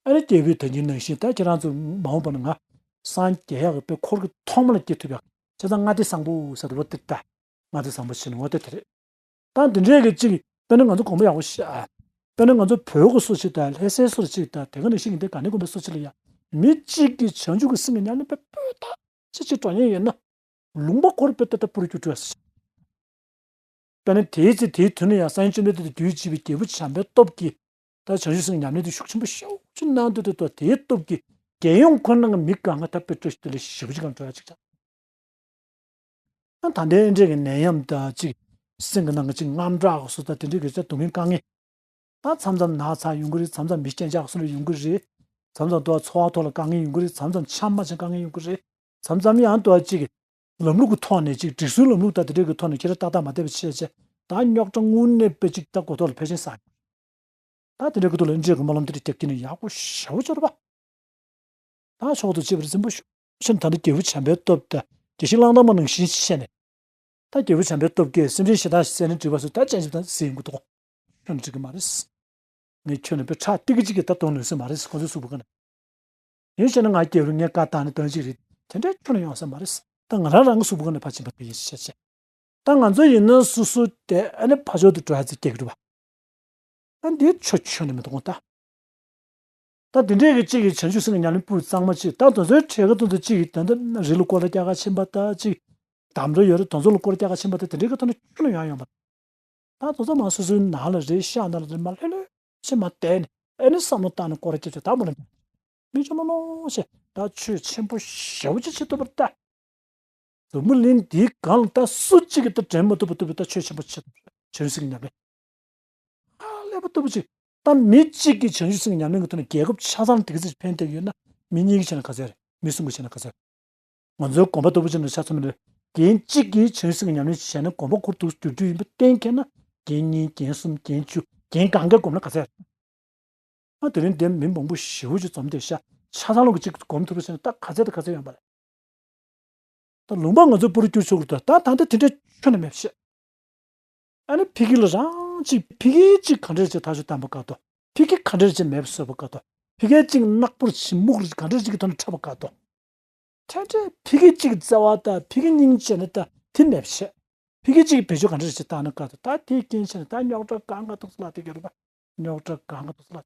ཨ་ནི་རྒྱལ་པོས་ད་གིན་ནང་བཞིན་ད་ཁྱེད་རང་ཚོ་མ་འོངས་པ་ན་ང་སངས་རྒྱས་ཡག་གི་དཔེ་འཁོར་གྱི་ཐོག་མ་ལ་སྐྱེ་ཐུབ་ཡག་བྱས་ཙང་ལྔ་སྡེ་བཟང་པོ་ཟེར་བ་དེ་ད། ལྔ་སྡེ་བཟང་པོ་ཞེས་ནི་འོ་དེ་དེ་རེད། ད་འདི་འདྲའི་གི་གཅིག་དཔེར་ན་ང་ཚོ་དགོངས་པ་ཡག་པོ་ཤ། དཔེར་ན་ང་ཚོ་བོད་གི་སོ་ཆེ་ད་ལྷ་སའི་སོ་གཅིག་ད་དེ་ག་ནང་བཞིན་གྱི་འདི་ག་ནས་དགོན་པའི་སོ་ཆེ་ལ་ཡ། མི་གཅིག་གིས་བྱང་ཆུབ་ཀྱི་སེམས་ཀྱི་ཉམས་ལེན་དཔེ་སྤོས་ད་ཅི་ཅི་འགྲོ་ཉེན་ཡོད་ན། ལུང་པ་འཁོར་དཔེ་ད་ད་པུར་རྒྱུ་སྤྲོད་ཟེར། དཔེར་ན་དེའི་ཚེ་དེའི་དུས་ན་ཡང་སངས་རྒྱས་བཅོམ་ལྡན་འདས་དང་རྒྱུད་གཅིག་པའི་རྒྱལ་པོ་བྱམས་པའི་སྟོབས་ཀྱིས། ད་བྱང་ཆུབ་སེམས་ཉམས་ལེན་དེ་ཤུགས་ཆེན་པོ་ཤུགས་ཆེན་གནང་འདུག་འདུག་འདུག་དེའི་སྟོབས་ཀྱིས་རྒྱལ་ཡོངས་ཁོ་ནང་གི་མི་གང་ག་ད་དཔེ་སྤྲོ་ཞིག་དེ་ལས་ཞེ་པོ་ཅིག་གང་འགྲོ་ཡ་ཅིག་ཆགས། ད་ད་ལྟའི་འདྲས་ཀྱི་ནད་ཡམས་དང་ཅིག་སེམས་ཀྱི་ནང་གི་ཅིག་དངངས་སྐྲག་སོགས་དང་དེ་འདྲས་ཀྱི་ཅིག་སྡུག་བསྔལ་དཀའ་ངལ། ད་མཚམས་མཚམས་ན་ཚ་ཡོང་གི་རེད། མཚམས་མཚམས་མི་གཅན་ཆག་སོགས་ཡོང་གི་རེད། མཚམས་མཚམས་དུ་འཚོ་བ་ཐོག་ལ་དཀའ་ངལ་ཡོང་གི་རེད། མཚམས་མཚམས་ཆམ་མ་ཆེན་དཀའ་ངལ་ཡོང་གི་རེད། མཚམས་མཚམས་ཡང་དུ་ཅིག་ལམ་ལུགས་ཀྱི་ཐོག་ནས་ཅིག་སྒྲིག་སྲོལ་ལམ་ལུགས་དང་དེ་འདྲས་ཀྱི་ཐོག་ནས་ཁྱེད་རང་ཏག་ཏག་མ་བསྡད་པ་བྱས་བྱས་ད་རྙོག་དྲ་དངོས་གནས་དཔེ་ཅིག་ད་གོ་ཐོག་ལ་ཕལ་ཆེར་ཟ། ད་དེ་འདྲའི་ཁུ་ཐུག་ལ་འདྲེས་ཀྱི་སྨོན་ལམ་དེ་འདྲ་རྒྱག་གི་ནི་ཡག་པོ་ཞེ་པོ་ཅིག་རེད་པ། ད་མཆོག་ཏུ་གཅེས་པར་འཛིན་པ་ཤུགས་ཆེན་ད་ནི་རྒྱལ་པོ་བྱམས་པའི་སྟོབས་དང་དགེ་བཤེས་གླང་དར་མ་ནང་བཞིན་བྱས་ནས། ད་རྒྱལ་པོ་བྱམས་པའི་སྟོབས་ཀྱིས་སེམས་ཅན་ཞེ་དྲག་བསད་ནས་འགྲིག་པ་སུ་ད་ཅན་ཞིག་དང་ཟེར་ཡོང་གི་འདུག་ཁྱོན་ནས་འགྲིག་གི་མ་རེད། ངས་ཁྱོན་ནས་དཔེ་ཁྲག་ཏི་ཀི་གཅིག་གིས་ད་གཏོང་ནུས་ས་མ་རེད། ཁོ་ཚོའི་གཟུགས་པོ་ག་ནས། ཡིན་ཞེ་ན་ང་རྒྱལ་པོ་ངས་བཀའ་བཏང་ནས་གཏོང་གཅིག་རེད། དེ་འདྲའི་ཁྱོན་ནས་ཡོང་ས་མ་རེད། ད་ང་རང་རང་གི་གཟུགས་པོ་ག་ནས་ཕར་ཕྱིན་པ་དེ་ཡིན་ཤེས་བྱས། ད་ང་ཚོ་ཡིན་ན་སོ་སོ་དེ་ཨ་ནི་ཕར་ཕྱོགས་དུ་འགྲོ་ཡ་ཚེ་སྐྱེ་གི་འདུག་པ། ད་འདིའི་ཆོ་ཆོས་ནི་མི་འདུག་ད། ད་འདི་འདྲའི་གི་གཅིག་གིས་བྱང་ཆུབ་སེམས་ཀྱི་ཉམས་ལེན་སྤུས་གཙང་མ་གཅིག་ད་དེ་ཚོའི་གྲས་ཀ་དེ་ཚོ་གཅིག་གིས་ད་ལྟ་རི་ལ་སྐོར་ར་རྒྱག་ག་ཕྱིན་པ་ད་གཅིག་དམ་དྲག་ཡོད་རེད། དེ་ཚོ་ལ་སྐོར་ར་རྒྱག་ག་ཕྱིན་པ་ད་དེ་འདྲའི་གི་ཐོག་ནས་ཁྱོན་ནས་ཡང་ཡོང་བ། ད་དེ་ཚོ་མ་སོ་སོའི་ནང་ལ་རེད། ཤག་ནང་ལ་རེད། མ་ལྷོད་ལྷོད་ཕྱིན་མ་བསྡད་ནས་ཨེ་ནི་བསམ་བློ་བཏང་ནས་སྐོར་ར་རྒྱབ་ཆོག་ད་མོ་ལ་མི་ཆོ་མོ་ནོ་ཞེས་ད་ཆོས་ཆེན་པོ་ཞེ་པོ་ཅིག་བྱེད་ཐུབ་པ་རེད་ད། འཛམ་བུ་གླིང་འདིའི་སྒང་ལ་ད་སུ་གཅིག་གིས་ད་དྲན་མ་ཐུབ་པ་ཐུབ་པའི་ད་ཆོས་ཆེན་པོ་བྱེད་ཐུབ། བྱང་ཆུབ་སེམས་ཀྱི་ཉམས་ལེན། ཧ་ལས་པ་ལྟ་བུ་ཅིག་ད་མི་གཅིག་གིས་བྱང་ཆུབ་སེམས་ཀྱི་ཉམས་ལེན་གྱི་ཐོག་ནས་རྒྱལ་ཁབ་ཆ་ཚང་ལ་དེ་ག་ཚོད་ཕན་བསྡད་ཡོད་ན། མི་གཉིས་ཀྱིས་བྱས་ན་ག་ཚོད་རེད། མི་གསུམ་གྱིས་བྱས་ན་ག་ཚོད་རེད། ང་ཚོའི་དགོན་པ་ལྟ་བུ་ཅིག་ནང་ཆ་མཚོན་ན། རྒན་གཅིག་གིས་བྱང་ཆུབ་སེམས་ཀྱི་ཉམས་ལེན་བྱས་ན་དགོན་པ་ཁོར་ཐུག་རྒྱུག་རྒྱུ་ཡིན་པ་གཏན་འཁེལ་ན། རྒན་གཉིས་རྒན་གསུམ་རྒན་བཅུ་རྒན་གང་གས་བསྒོམས་ན་ག་ཚོད་རེད། ཨ་དེ་རིང་འདིར་མི་མང་པོ་ཞེ་པོ་ཅིག་འཛོམས་བསྡད་ཤག་ཆ་ཚང་ལོག་གི་གཅིག་སྒོམ་ཐུབ་པ་བྱས་ན་ད་ག་ཚད་དང་ག་ཚད་ཡོང་པ་རེད། ད་ལུང་པ་ང་ཚོ་པུ་རུ་བསྐྱུར་ཆོག་གི་འདུག་ད་ད་ལྟ་དེ་འདྲའི་ཁྱོན་ནས་མེད་པ་བཤད། ཨ་ནི་ཕ་གི་ལ་རང་གཅིག་ཕ་གི་གཅིག་ག་འདྲ་བྱས་ཐག་གཅོད་བཏང་པ་དགའ་འདུག་ཕ་གི་ག་འདྲ་བྱས་མེད་པ་བཟོས་པ་དགའ་འདུག་ཕ་གི་གཅིག་ནག་པོར་བྱས་སྨུག་རིས་ག་འདྲ་གཅིག་གི་ཐོག་ནས་འཁྲབ་པ་དགའ་འདུག་ཕྲན་ཕྲན་ཕ་གི་གཅིག་བརྩེ་བ་དང་ཕ་གི་སྙིང་རྗེ་ནི་ད་དེ་མེད་པ་བཤད། ཕ་གི་གཅིག་བེད་སྤྱོད་ག་འདྲ་བྱས་བཏང་ན་དགའ་འདུག་ད་དེའི་རྐྱེན་བྱས་ནས་ད་རྙོག་དྲ་གང་ག་འདུག་ས་ལ་དེ་ག་རེད་པ། རྙོག་དྲ་གང་ག་འདུག་ས་ལ།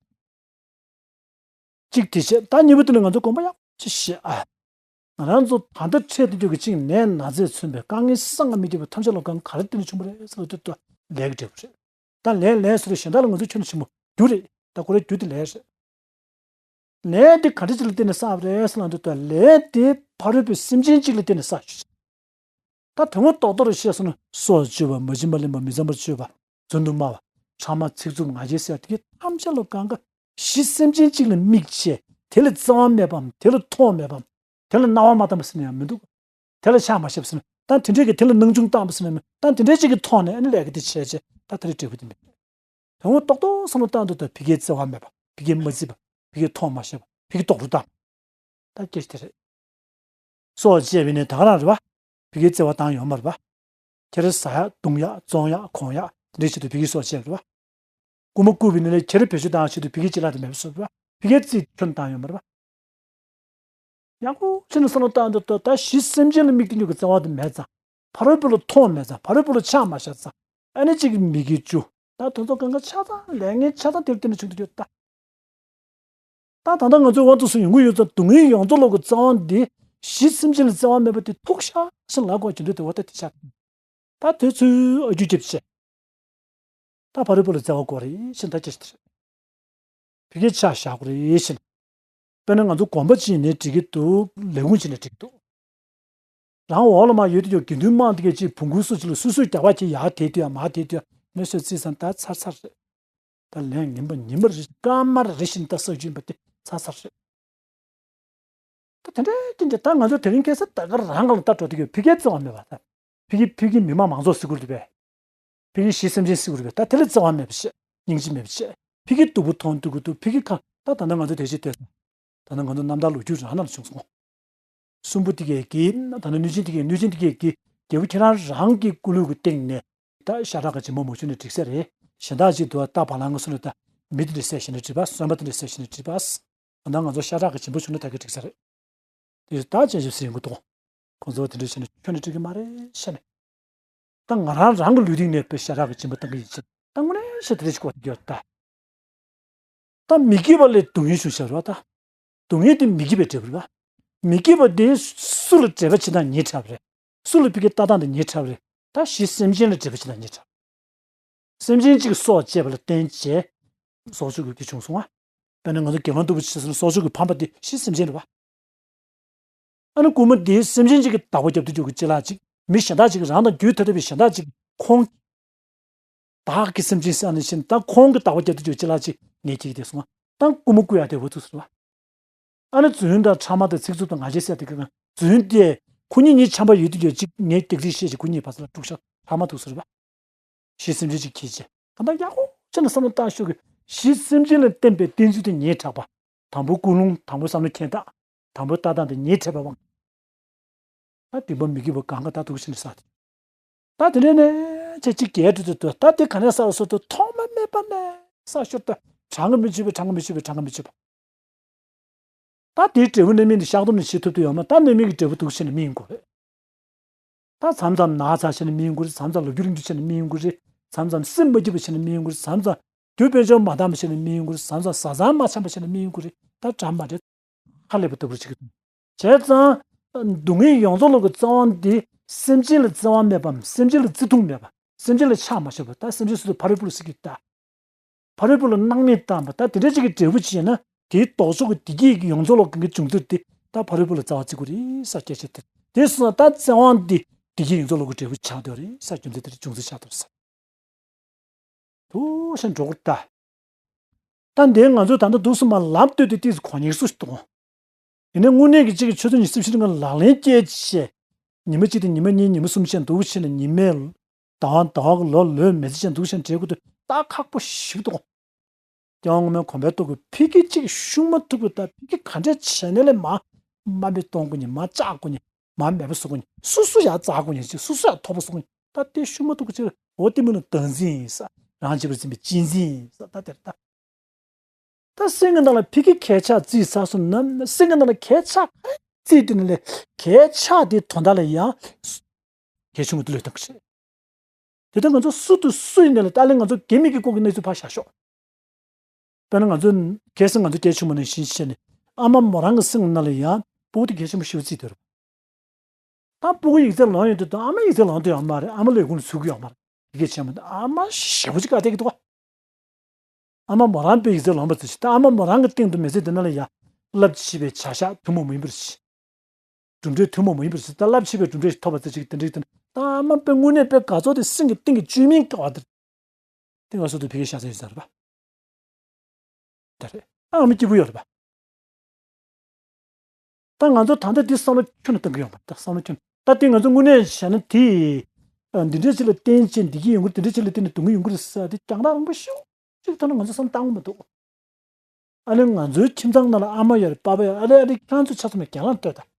གཅིག་དེ་བྱས། ད་གཉིས་པ་དེ་ནི་ང་ཚོ་དགོངས་པ་ཡག་ཅིག་བཞེས་ཨ། ང་རང་ཚོ་ད་ལྟ་འཕྲད་དུ་འཇུག་གི་གཅིག་ནད་ན་ཚས་མཚོན་པའི་དཀའ་ངལ་གསང་སྔ་མི་སྐྱེ་བའི་ཐམས་ཅད་ལ་གང་ག་རེ་བརྟེན་ནས་བྱུང་བ་རེད་ཟེར་བ་དེ་ལས་ཀྱི་འབྲས་བུ་རེད། ད་ལས་ལས་ཟེར་བ་གཞན་དག་ལ་ང་ཚོ་ཁྱོན་ནས་ཆེན་པོ་རྒྱུ་རེད། ད་ཁོ་རའི་རྒྱུ་དེ་ལས་རེད། ལས་དེ་ག་འདྲ་ཅིག་ལ་བརྟེན་ནས་བསགས་པ་རེད་ཟེར་ལ་འདུག་ད་ལས་དེ་ཕ་རོལ་པོའི་སེམས་ཅན་གཅིག་ལ་བརྟེན་ནས་བསགས་ཞུ། ད་དོན་ངོ་རྡོག་རྡོག་རེ་བཤད་སོང་ན་སྲོག་གཅོད་པ། མ་བྱིན་པ་ལེན་པ། མི་བསམ་པར་སྤྱོད་པ། རྫུན་དུ་སྨྲ་བ། ཕྲ་མ་ཚིག་རྩུབ་ངག་འཁྱལ་ཟེར་དེ་གའི་ཐམས་ཅད་ལ་གང་ག་གཞི་སེམས་ཅན་གཅིག་ལ་དམིགས་བྱས་དེ་ལ་བརྩེ་བ་མེད་པའམ་དེ་ལ་ཐོགས་མེད་པའམ་དེ་ལ་སྣང་བ་མ་བཏང་བ་ཟེར་ན་ཡང་མི་འདུག་དེ་ལ་ཆགས་མ་ཞེན་པ་ཟེར་ན་ ད་དེ་འདྲས་ཀྱི་དེ་ལ་སྣང་ཆུང་བཏང་བ་སེམས་མེད། ད་དེ་འདྲས་ཅིག་གི་ཐོག་ནས་ཨ་ནི་ལས་ཀ་དེ་བྱས་བྱས་ད་དེ་རིང་འབྲས་བུ་དེ་མེད། དོན་ངོ་ཏོག་ཏོག་བསམ་བློ་བཏང་དུས་ད་ཕ་གིའི་བརྩེ་བ་མེད་པ། ཕ་གིའི་མ་བརྩི་བ། ཕ་གིའི་མཐོང་མ་ཤེས་པ། ཕ་གིའི་རྡོག་རོལ་བཏང་། ད་སྐད་ཆ་དེ་རེད། སྲོག་བཅད་པ་ནི་ད་ག་རང་རེད་པ། ཕ་གིའི་བརྩེ་བ་བཏང་ཡོད་མ་རེད་པ། ཁྱེད་རང་ཟ་ཡག་བཏུང་ཡག་བཙོང་ཡག་གོན་ཡག་དེ་འདྲའི་ཆེད་དུ་ཕ་གིའི་སྲོག་བཅད་པ་རེད་པ། རྐུན་མ་རྐུས་པ་ནི་ལས་ཁྱེད་རང་བེད་སྤྱོད་བཏང་ཡག་ཆེད་དུ་ཕ་གིའི་ཅ་ལག་དེ་མེད་པ་བཟོས་པ་རེད་པ། ཕ་གིའི་རྩིས་ཁྱོན་བཏང་ཡོད་མ་རེད་པ། ཡག་པོ་བྱས་ནས་བསམ་བློ་བཏང་དུས་ད་ད་གཞི་སེམས་ཅན་ལ་དམིགས་ཏེ་ཡོད་ཀྱི་བརྩེ་བ་དེ་མེད་ཙང་། ཕ་རོལ་པོ་ལ་མཐོང་མེད་ཙང་། ཕ་རོལ་པོ་ལ་ཆགས་མ་བཞག་ཙང་། ཨ་ནི་གཅིག་གི་མི་དགེ་བཅུ། ད་དེ་ཚོ་གང་ག་ཆ་ཚང་ལས་ངན་ཆ་ཚང་དེར་བརྟེན་ནས་བྱུང་དུ་ཡོད་ད། ད་ད་ལྟ་ང་ཚོའི་དབང་དུ་སོང་ཡོང་གི་ཡོད་ཙང་། སྡུག་བསྔལ་ཡོངས་རྫོགས་ལོག་གི་བཙན་དབང་འདི་གཞི་སེམས་ཅན་ལ་བརྩེ་བ་མེད་པ་དེ་ཐུག་ཤག་ཤག་ལབ་དགོས་རྒྱུ་འདུག་དེ་བ་ད་དེ་ཆགས། ད་དེ་ཚོའི་ཨ་རྒྱུ་རྒྱབ་བྱས། ད་ཕ་རོལ་པོ་ལ་བརྩེ་བ་དགོས་རེད་ཟེར་ད་སྐད་ཆ་དེ་རེད། ཕ་གིའི་ཆ་བཞག་དགོས་རེད་ཟེར། དཔེར་ན་ང་ཚོ་དགོན་པ་ཅིག་ནས་འགྲིག་གི་འདུག་ལས་ཁུངས་ཅིག་ནས་འགྲིག་གི་འདུག་རང་འོག་ལ་མར་ཡོད་དུས་ཀྱང་དགེ་འདུན་དམངས་དེ་གས་ཅིག་བོང་གུ་སུ་ཅིག་ལ་སུ་སུས་རྒྱག་པ་ཅིག་ཡར་དེད་དུས་ཡ་མར་དེད་དུས་ཡ་མི་སུས་རྩིས་ཙང་ད་ཚར་ཚར་རེད། ད་ལན་ངན་པ་ཉིན་པ་རེ་སྐར་མ་རེ་བཞིན་ད་བསགས་རྒྱུ་ཡིན་པ་དེ་ཚར་ཚར་རེད། ད་དེ་འདྲའི་རྐྱེན་གྱིས་ད་ང་ཚོ་དེ་རིང་ཁ་སང་ད་ག་རང་ག་ལ་ད་འགྲོ་དུས་ཀྱང་ཕ་གིའི་བརྩེ་བ་མེད་པ། ད་ཕ་གི་ཕ་གི་མི་མང་མང་ཚོགས་ཟེར་དགོས་རེད་པས། ཕ་གི་གཞི་སེམས་ཅན་ཟེར་དགོས་རེད་པས། ད་དེ་ལ་བརྩེ་བ་མེད་པ་བྱས། སྙིང་རྗེ་མེད་པ་བྱས། ཕ་གི་སྡུག་པོ་མཐོང་སྡུག་གི་འདུག་ཕ་གི་ཁ་ད་ད་ནང་ང་ཚོ་དེ་བཞིན་དེ། ད་ནང་ང་ཚོ་རྣམ་ཐར་ལོ་རྒྱུས་རང་ནང་ལ་བྱུང་སོང་། སུམ་པོ་དེ་གས་ཀྱིས་ད་ནང་གནོད་སྦྱིན་དེ་གས་གནོད་སྦྱིན་དེ་གས་ཀྱིས་རྒྱལ་པོ་ཁྱེད་རང་རང་གི་སྐུ་ལུས་ཀྱི་སྟེང་ནས་ད་ཤ་ཁྲག་གི་སྦྱིན་པ་མ་བྱུང་ན་འགྲིག་ས་རེད། གཞན་དག་ཅིག་འདུག་ད་བ་ལང་གི་སོ་ནས་ད་མི་དེ་འདྲ་བསད་བྱས་ན་འགྲིག་པ། གསོན་པ་དེ་འདྲ་བསད་བྱས་ན་འགྲིག་པ། ད་ང་ཚོ་ཤ་ཁྲག་གི་སྦྱིན་པ་བྱུང་ན་ད་ག་འགྲིག་ས་རེད། དེ་ད་ཅན་ཞིག་ཟེར་ཡོང་གི་འདུག་ཁོང་ཚོ་དེ་འདྲ་བྱས་ན་ཁྱོན་ནས་འགྲིག་གི་མ་རེད་ཤ་ནས། ད་ང་རང་རང་གི་ལུས་སྟེང་ནས་དཔེ་ཤ་ཁྲག་གི་སྦྱིན་པ་བཏང་གི་ཡིན་ཕྱིར་ད་དངོས་གནས་ཤ་དེ་འདྲ་ཞིག་གོ་ཡོད་ད། ད་མི་དགེ་བ་ལས་སྡུག་བསྔལ་བྱུང་ཤ་རེད་པ་ད། སྡུག་བསྔལ་དེ་མི་དགེ་བའི་འབྲས་བུ་རེད་པ། མི་དགེ་བ་དེ་སུ་ལ་འབྲེལ་བ་བྱེད་སྟངས་ཉེས་བྲལ་བ་རེད། སུ་ལ་ཕ་གི་ལྟ་སྟངས་དེ་ཉེས་བྲལ་བ་རེད། ད་གཞི་སེམས་ཅན་ལ་འབྲེལ་བ་བྱེད་སྟངས་ཉེས་བྲལ། སེམས་ཅན་གཅིག་གི་སྲོག་བཅད་པ་ལ་བརྟེན་བྱས་སྲོག་ཆགས་ཀྱི་རྒྱུ་བྱུང་སོང་ང་། དཔེར་ན་ང་ཚོ་དགེ་སློང་ལྟ་བུ་ཆེ་ས་ན་སྲོག་ཆགས་ཀྱི་ཕམ་པ་དེ་གཞི་སེམས་ཅན་རེད་པ། ཨ་ནི་རྐུན་མ་དེ་སེམས་ཅན་གཅིག་གི་བདག་པོ་རྒྱབ་ཏུ་འཇུག་གི་ཅི་ལགས་ཅིག་མི་གཞན་དག་ཅིག་གིས་རང་དང་རྒྱུད་ཐ་དད་པའི་གཞན་དག་ཅིག་གིས་ཁོང་བདག་གི་སེམས་ཅན་ཟེར་ཨ་ནི་བཞིན་ད་ཁོང་གི་བདག་པོ་རྒྱབ་ཏུ་འཇུག་ཅི་ལགས་ཅིག་ངས་ཁྱེད་ཀྱི་དེ་སོང་ང་། ད་རྐུན་མ་རྐུ་ཡག་དེ་འུ་ཚུགས་ཟེར་བ། ཨ་ནི་རྫུན་དང་ཕྲ་མ་དང་ཚིག་རྩུབ་དང་ངག་འཁྱལ་ཟེར་དེ་གི་རྫུན་དེ་ཁོ་གཉིས་གཉིས་འཆམ་པ་ཡོད་དུས་ཀྱང་ཅིག་ངས་ཏིག་ཏིག་བཤད་ཅིག་ཁོ་གཉིས་བར་ས་ལ་དཀྲུག་ཤག་ཕྲ་མ་ཐུག་ཟེར་བ། གཞི་སེམས་ཅན་ཅིག་གིས་བྱས། ད་ལྟ་ཡག་པོ་བྱས་ནས་བསམ་བློ་བཏང་ཤོག་གི་གཞི་སེམས་ཅན་ལ་བརྟེན་པའི་བརྟེན་ཚུལ་དེ་ཉེས་བྲལ་བ། དང་པོ་ཀུན་སློང་དང་པོ་བསམ་བློ་ཁྱེར་སྟངས། དང་པོ་ལྟ་སྟངས་དེ་ཉེས་བྲལ་བ་དབང་། ད་སྡིག་པ་མི་དགེ་བ་གང་ག་ད་འདུག་བྱས་ནས་བསགས་ཏེ། ད་དེ་ནས་ནས་ཅིག་ཅིག་རྒྱས་འགྲོ་དུས་ད་དེ་ག་ནས་བསགས་སོ་དུ་ཐོག་མ་མེད་པ་ནས་བསགས་ཤོར་ད། གྲངས་ཀ་མི་ཆོད་པའི་གྲངས་ཀ་མི་ཆོད་པའི་གྲངས་ཀ་མི་ཆོད་པ། ད་དེའི་འབྲས་བུ་རྣམ་སྨིན་དེ་བཤགས་སྡོམ་ནས་བྱེད་ཐུབ་དུ་ཡོད་མ་ད་རྣམ་སྨིན་གྱི་འབྲས་བུ་འདུག་བྱས་ནས་སྨིན་དགོས་རེད། ད་མཚམས་མཚམས་ན་ཚ་བྱས་ནས་སྨིན་དགོས་རེད། མཚམས་མཚམས་ལོ་རྒྱུས་རིང་པོ་བྱས་ནས་སྨིན་དགོས་རེད། མཚམས་མཚམས་སེམས་མ་སྐྱིད་པ་བྱས་ནས་སྨིན་དགོས་རེད། མཚམས་མཚམས་རྒྱུ་དཔལ་འབྱོར་མ་འདང་བ་བྱས་ནས་སྨིན་དགོས་རེད། མཚམས་མཚམས་བཟའ་ཚང་མ་འཆམ་པ་བྱས་ནས་སྨིན་དགོས་རེད། ད་འདྲ་མ་འདྲ་ཧ་ལས་པ་ལྟ་བུར་བྱེད་ཀྱི་འདུག་བྱས་ཙང་སྡུག་བསྔལ་ཡོངས་རྫོགས་ལོག་གི་བཙན་དབང་འདི་སེམས་ཅན་ལ་བརྩེ་བ་མེད་པའམ་སེམས་ཅན་ལ་བརྩི་མཐོང་མེད་པ། སེམས་ཅན་ལ་ཆགས་མ་ཤེས་པ། ད་སེམས་ཅན་སུ་དུ་ཕ་རོལ་པོ་ལ་སྲིད་ཀྱི་ད། ཕ་རོལ་པོ་ལ་སྣང་མེད་བཏང་བ་ད་དེ་འདྲ་ཅིག་གི་འབྲས་བུ་ཅིག་ཡིན་ན་དེའི་ལྡོག་ཕྱོགས་ཀྱི་བདེ་སྐྱིད་ཀྱི་ཡོངས་རྫོགས་ལོག་གི་འབྱུང་ཚུལ་དེ་ད་ཕ་རོལ་པོ་ལ་བརྩེ་བ་བརྩི་དགོས་རེད་ཟེར་སྐད་ཆ་དེ་དེ་སོང་ཙང་ད་བརྩེ་བ་འདི་བདེ་སྐྱིད་ཡོངས་རྫོགས་ལོག་གི་འབྲས་བུ་ཆགས་བསྡད་རེད་ཟེར་རྒྱུ་མཚན་དེ་འབྱུང་ཚུལ་ཆགས་བསྡད་རེད་ཟེར། དུ་ཞེན་འགྲོ་གི་ད། ད་འདིར་ང་ཚོས་ད་ལྟ་འདུག་སེ་མར་ལབ་སྡོད་དེ་ཏིས་གོ་ཉེས་སུ་གཏོང་། ཡིན་ནའི་དངོས་གནས་ཀྱི་གཅིག་གི་ཆུ་ཚོད་ཉི་ཤུ་རྩ་བཞི་རིང་ལ་ལག་ལེན་བསྐྱེད་བྱས། ཉི་མ་གཅིག་དང་ཉི་མ་གཉིས་ཉི་མ་གསུམ་བྱས་འདུག་བྱས་ནས་ཉི་མའི་ཟླ་བ་ཟླ་བ་གི་ལོ་ལོའི་མི་ཚེ་བྱས་འདུག་བྱས་འབྲས་བུ་དེ་ད་ཁག་པོ་ཞིག་འདུག་སྐྱེ་བ་སྔོན་མའི་གོམས་པའི་ཐོག་གི་ཕ་གི་གཅིག་ཤུགས་མ་ཐུག་པའི་ད་ཕ་གི་ག་འདྲས་བྱས་ནས་ལས་མ་དམའ་འབེབས་གཏོང་དགོས་ནི་མ་བཅག་དགོས་ནི་མ་མེད་པ་བཟོ་དགོས་ནི་སོ་སོ་ཡང་བཙག་དགོས་ནི་ཅིག་སོ་སོ་ཡང་ཐོབ་པ་བཟོ་དགོས་ནི་ད་དེ་ཤུགས་མ་ཐུག་པ་ཅིག་འོ་དེ་མིན་ལ་བདག་འཛིན་ཡིན་ས་རང་བྱས་པར་འཛིན་པའི་གཅེས་འཛིན་ཡིན་ས་ད་དེར་ད། ད་སེམས་ཀྱི་ནང་ལ་ཕ་གི་གས་ཆག་རྩིས་ཚར་སོང་ན་སེམས་ཀྱི་ནང་ལ་གས་ཆག་རྩིས་དེ་ནི་ལས་གས་ཆག་དེ་དོན་དག་ལ་ཡང་གལ་ཆུང་བ་དུ་ལོས་བཏང་གི་རེད། དེ་ལྟར་ང་ཚོ་སུ་དང་སུ་ཡིན་ནའི་ལ་ཏཱ་ལའི་ང་ཚོ་གད་མིག་གི་སྐོར་གྱི་གནས་ཚུལ་ཕར་བཞག་ཤོག་དཔེར་ན་ང་ཚོ་གལ་སྲིད་ང་ཚོ་སྐད་ཆུང་མ་ནས་བཞིན་བྱས་ནས་ཨ་མ་མོ་རང་གི་སེམས་ནང་ལ་ཡང་སྤུ་གུ་དེ་གལ་ཆེན་པོ་ཞེ་པོ་བརྩིས་དོར། ད་སྤུ་གུ་ཡིག་ཚད་ལོན་ཡོང་དུས་ད་ཨ་མ་ཡིག་ཚད་ལོན་དུ་ཡོད་མ་རེད། ཨ་མ་ལས་ཁུངས་ཚུགས་ཀྱི་ཡོད་མ་རེད། དེ་གལ་ཆེན་པོ་འདི་ཨ་མ་ཞེ་པོ་ཅིག་བཀའ་བསྟན་གྱི་འདུག་ཨ་མ་མོ་རང་པའི་ཡིག་ཚད་ལོན་པ་ཚོ་ཞིག་ད་ཨ་མ་མོ་རང་གི་སྟེང་དུ་མི་ཚེ་འདི་ན་ལ་ཡ་རླབས་ཆེ་བའི་བྱ་གཞག་ཐུན་མོང་མ་ཡིན་པར་ཞིག་གྲུབ་འབྲས་ཐུན་མོང་མ་ཡིན་པར་ཞིག་ད་རླབས་ཆེ་བའི་གྲུབ་འབྲས་ཞིག་ཐོབ་པ་ཚོ་ཅིག་དེ་འདྲའི་དེ་ད་ཨ་མ་པའི་དངོས་གནས་པའི་དགའ་ཚོར་དེ་སེམས་ཀྱི་གཏིང་གི་བཅོས་མིན་དགའ་བ་དེ་རེད། དེ་ང་སོ་དུ་ཕ་གིའི་ཤ་ཚ་ཡོད་ས་རེད་པ། ད་རེད། ཨ་མ་སྐྱིད་པོ་ཡོད་རེད་པ། ད་ང་ཚོ་ད་ལྟ་འདི་བསམ་བློ་ཁྱོན་ནས་གཏོང་གི་ཡོང་པ་ད་བསམ་བློ་ཁྱོན་ ད་དེ་ང་ཚོ་དངོས་གནས་བྱས་ན་དེ་འདི་འདྲ་ཅིག་ལ་བརྟེན་བྱས་འདི་གི་ཡོང་གི་རེད། འདི་འདྲ་ཅིག་ལ་བརྟེན་ནས་སྡུག་བསྔལ་ཡོང་གི་རེད་ཟེར་དེ་རྒྱང་ཐག་རིང་པོ་ཞེ་པོ་ཅིག་ཐོག་ནས་ང་ཚོ་བསམ་བཏང་གི་མི་འདུག་ཨ་ནི་ང་ཚོའི་ཁྱིམ་ཚང་ནང་ལ་ཨ་མ་ཡོད་རེད། པ་ཕ་ཡོད་རེད། ཨ་ལེ་ཨ་ལེ། ཁྱེད་རང་ཚོ་ཆ་ཚང་ནས་རྒན་ལགས་ལྟོས་དང་།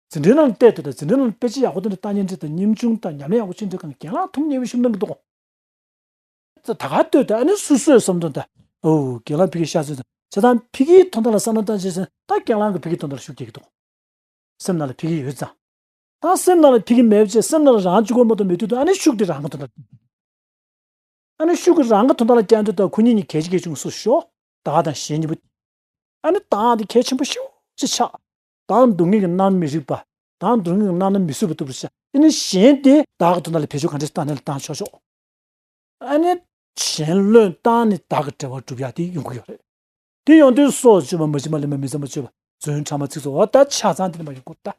འཛིན་གྲྭའི་ནང་ལ་བལྟས་དུས་དང་། འཛིན་གྲྭའི་ནང་ལ་དཔེ་ཆ་ཡག་པོ་འདོན་ནས་ལྟ་མཁན་འདྲ་དང་། ཉམས་ཆུང་དང་ཉམས་ལེན་ཡག་པོ་བྱེད་མཁན་འདྲ་གང་རྒན་ལགས་མཐོང་མཉེས་པོ་ཞིག་གནང་གི་འདུག་ད་ག་ལྟོས་དང་། ཨ་ནི་སོ་སོས་བསམ་དོན་དང་། ཨོ་རྒན་ལགས་ཕ་གིར་ཤ་ཚ་དང་། བྱས་ཙང་ཕ་གིའི་དོན་དག་ལ་བསམ་བློ་བཏང་བྱས་ཙང་ད་རྒན་ལགས་ཀྱིས་ཕ་གིའི་དོན་དག་ལ་ཤུགས་རྒྱག་གི་འདུག་སེམས་ནང་ལ་ཕ་གི་ཡོད་ཙང་། ད་སེམས་ནང་ལ་ཕ་གི་མེད་པ་བྱས། སེམས་ནང་ལ་རང་གཅིག་པོ་མ་གཏོགས་མེད་དུས་དང་། ཨ་ནི་ཤུགས་དེ་རང་གི་དོན་དག་ཨ་ནི་ཤུགས་ཀྱིས་རང་གི་དོན་དག་ལ་བསྐྱལ་འདུག་ད་ཁོ་གཉིས་གཉིས་གལ་ཆེ་གལ་ཆུང་སོ་སོ་ཤོག་བདག་དང་གཞན་གཉིས་པོ། ཨ་ནི་བདག་དེ་གལ་ཆེན་པོ་ཞེ་པོ་ཅིག་ཆགས། བདག་སྡུག་བསྔལ་གྱིས་མནར་མི་རིགས་པ། བདག་སྡུག་བསྔལ་གྱིས་མནར་ན་མི་བཟོད་པ་ལྟ་བུར་ཤར། ཨ་ནི་གཞན་དེ་བདག་གི་དོན་དག་ལ་བེད་སྤྱོད་ག་འདྲས་བཏང་ནས་ལ་བཏང་ཆོག་ཆོག་ཨ་ནི་གཞན་བློས་བཏང་ནས་བདག་གི་འབྲེལ་བ་སྒྲུབ་ཡག་དེ་ཡོང་གི་ཡོད་རེད། དེ་ཡོང་དུས་སྲོག་གཅོད་པ། མ་བྱིན་པ་ལེན་པ། མི་འཚམས་པ་སྤྱོད་པ། རྫུན་ཕྲ་མ་ཚིག་རྩུབ། འོ་ད་ཆ་ཚང་དེ་ནས་མར་ཡོང་གི་རེད་ད།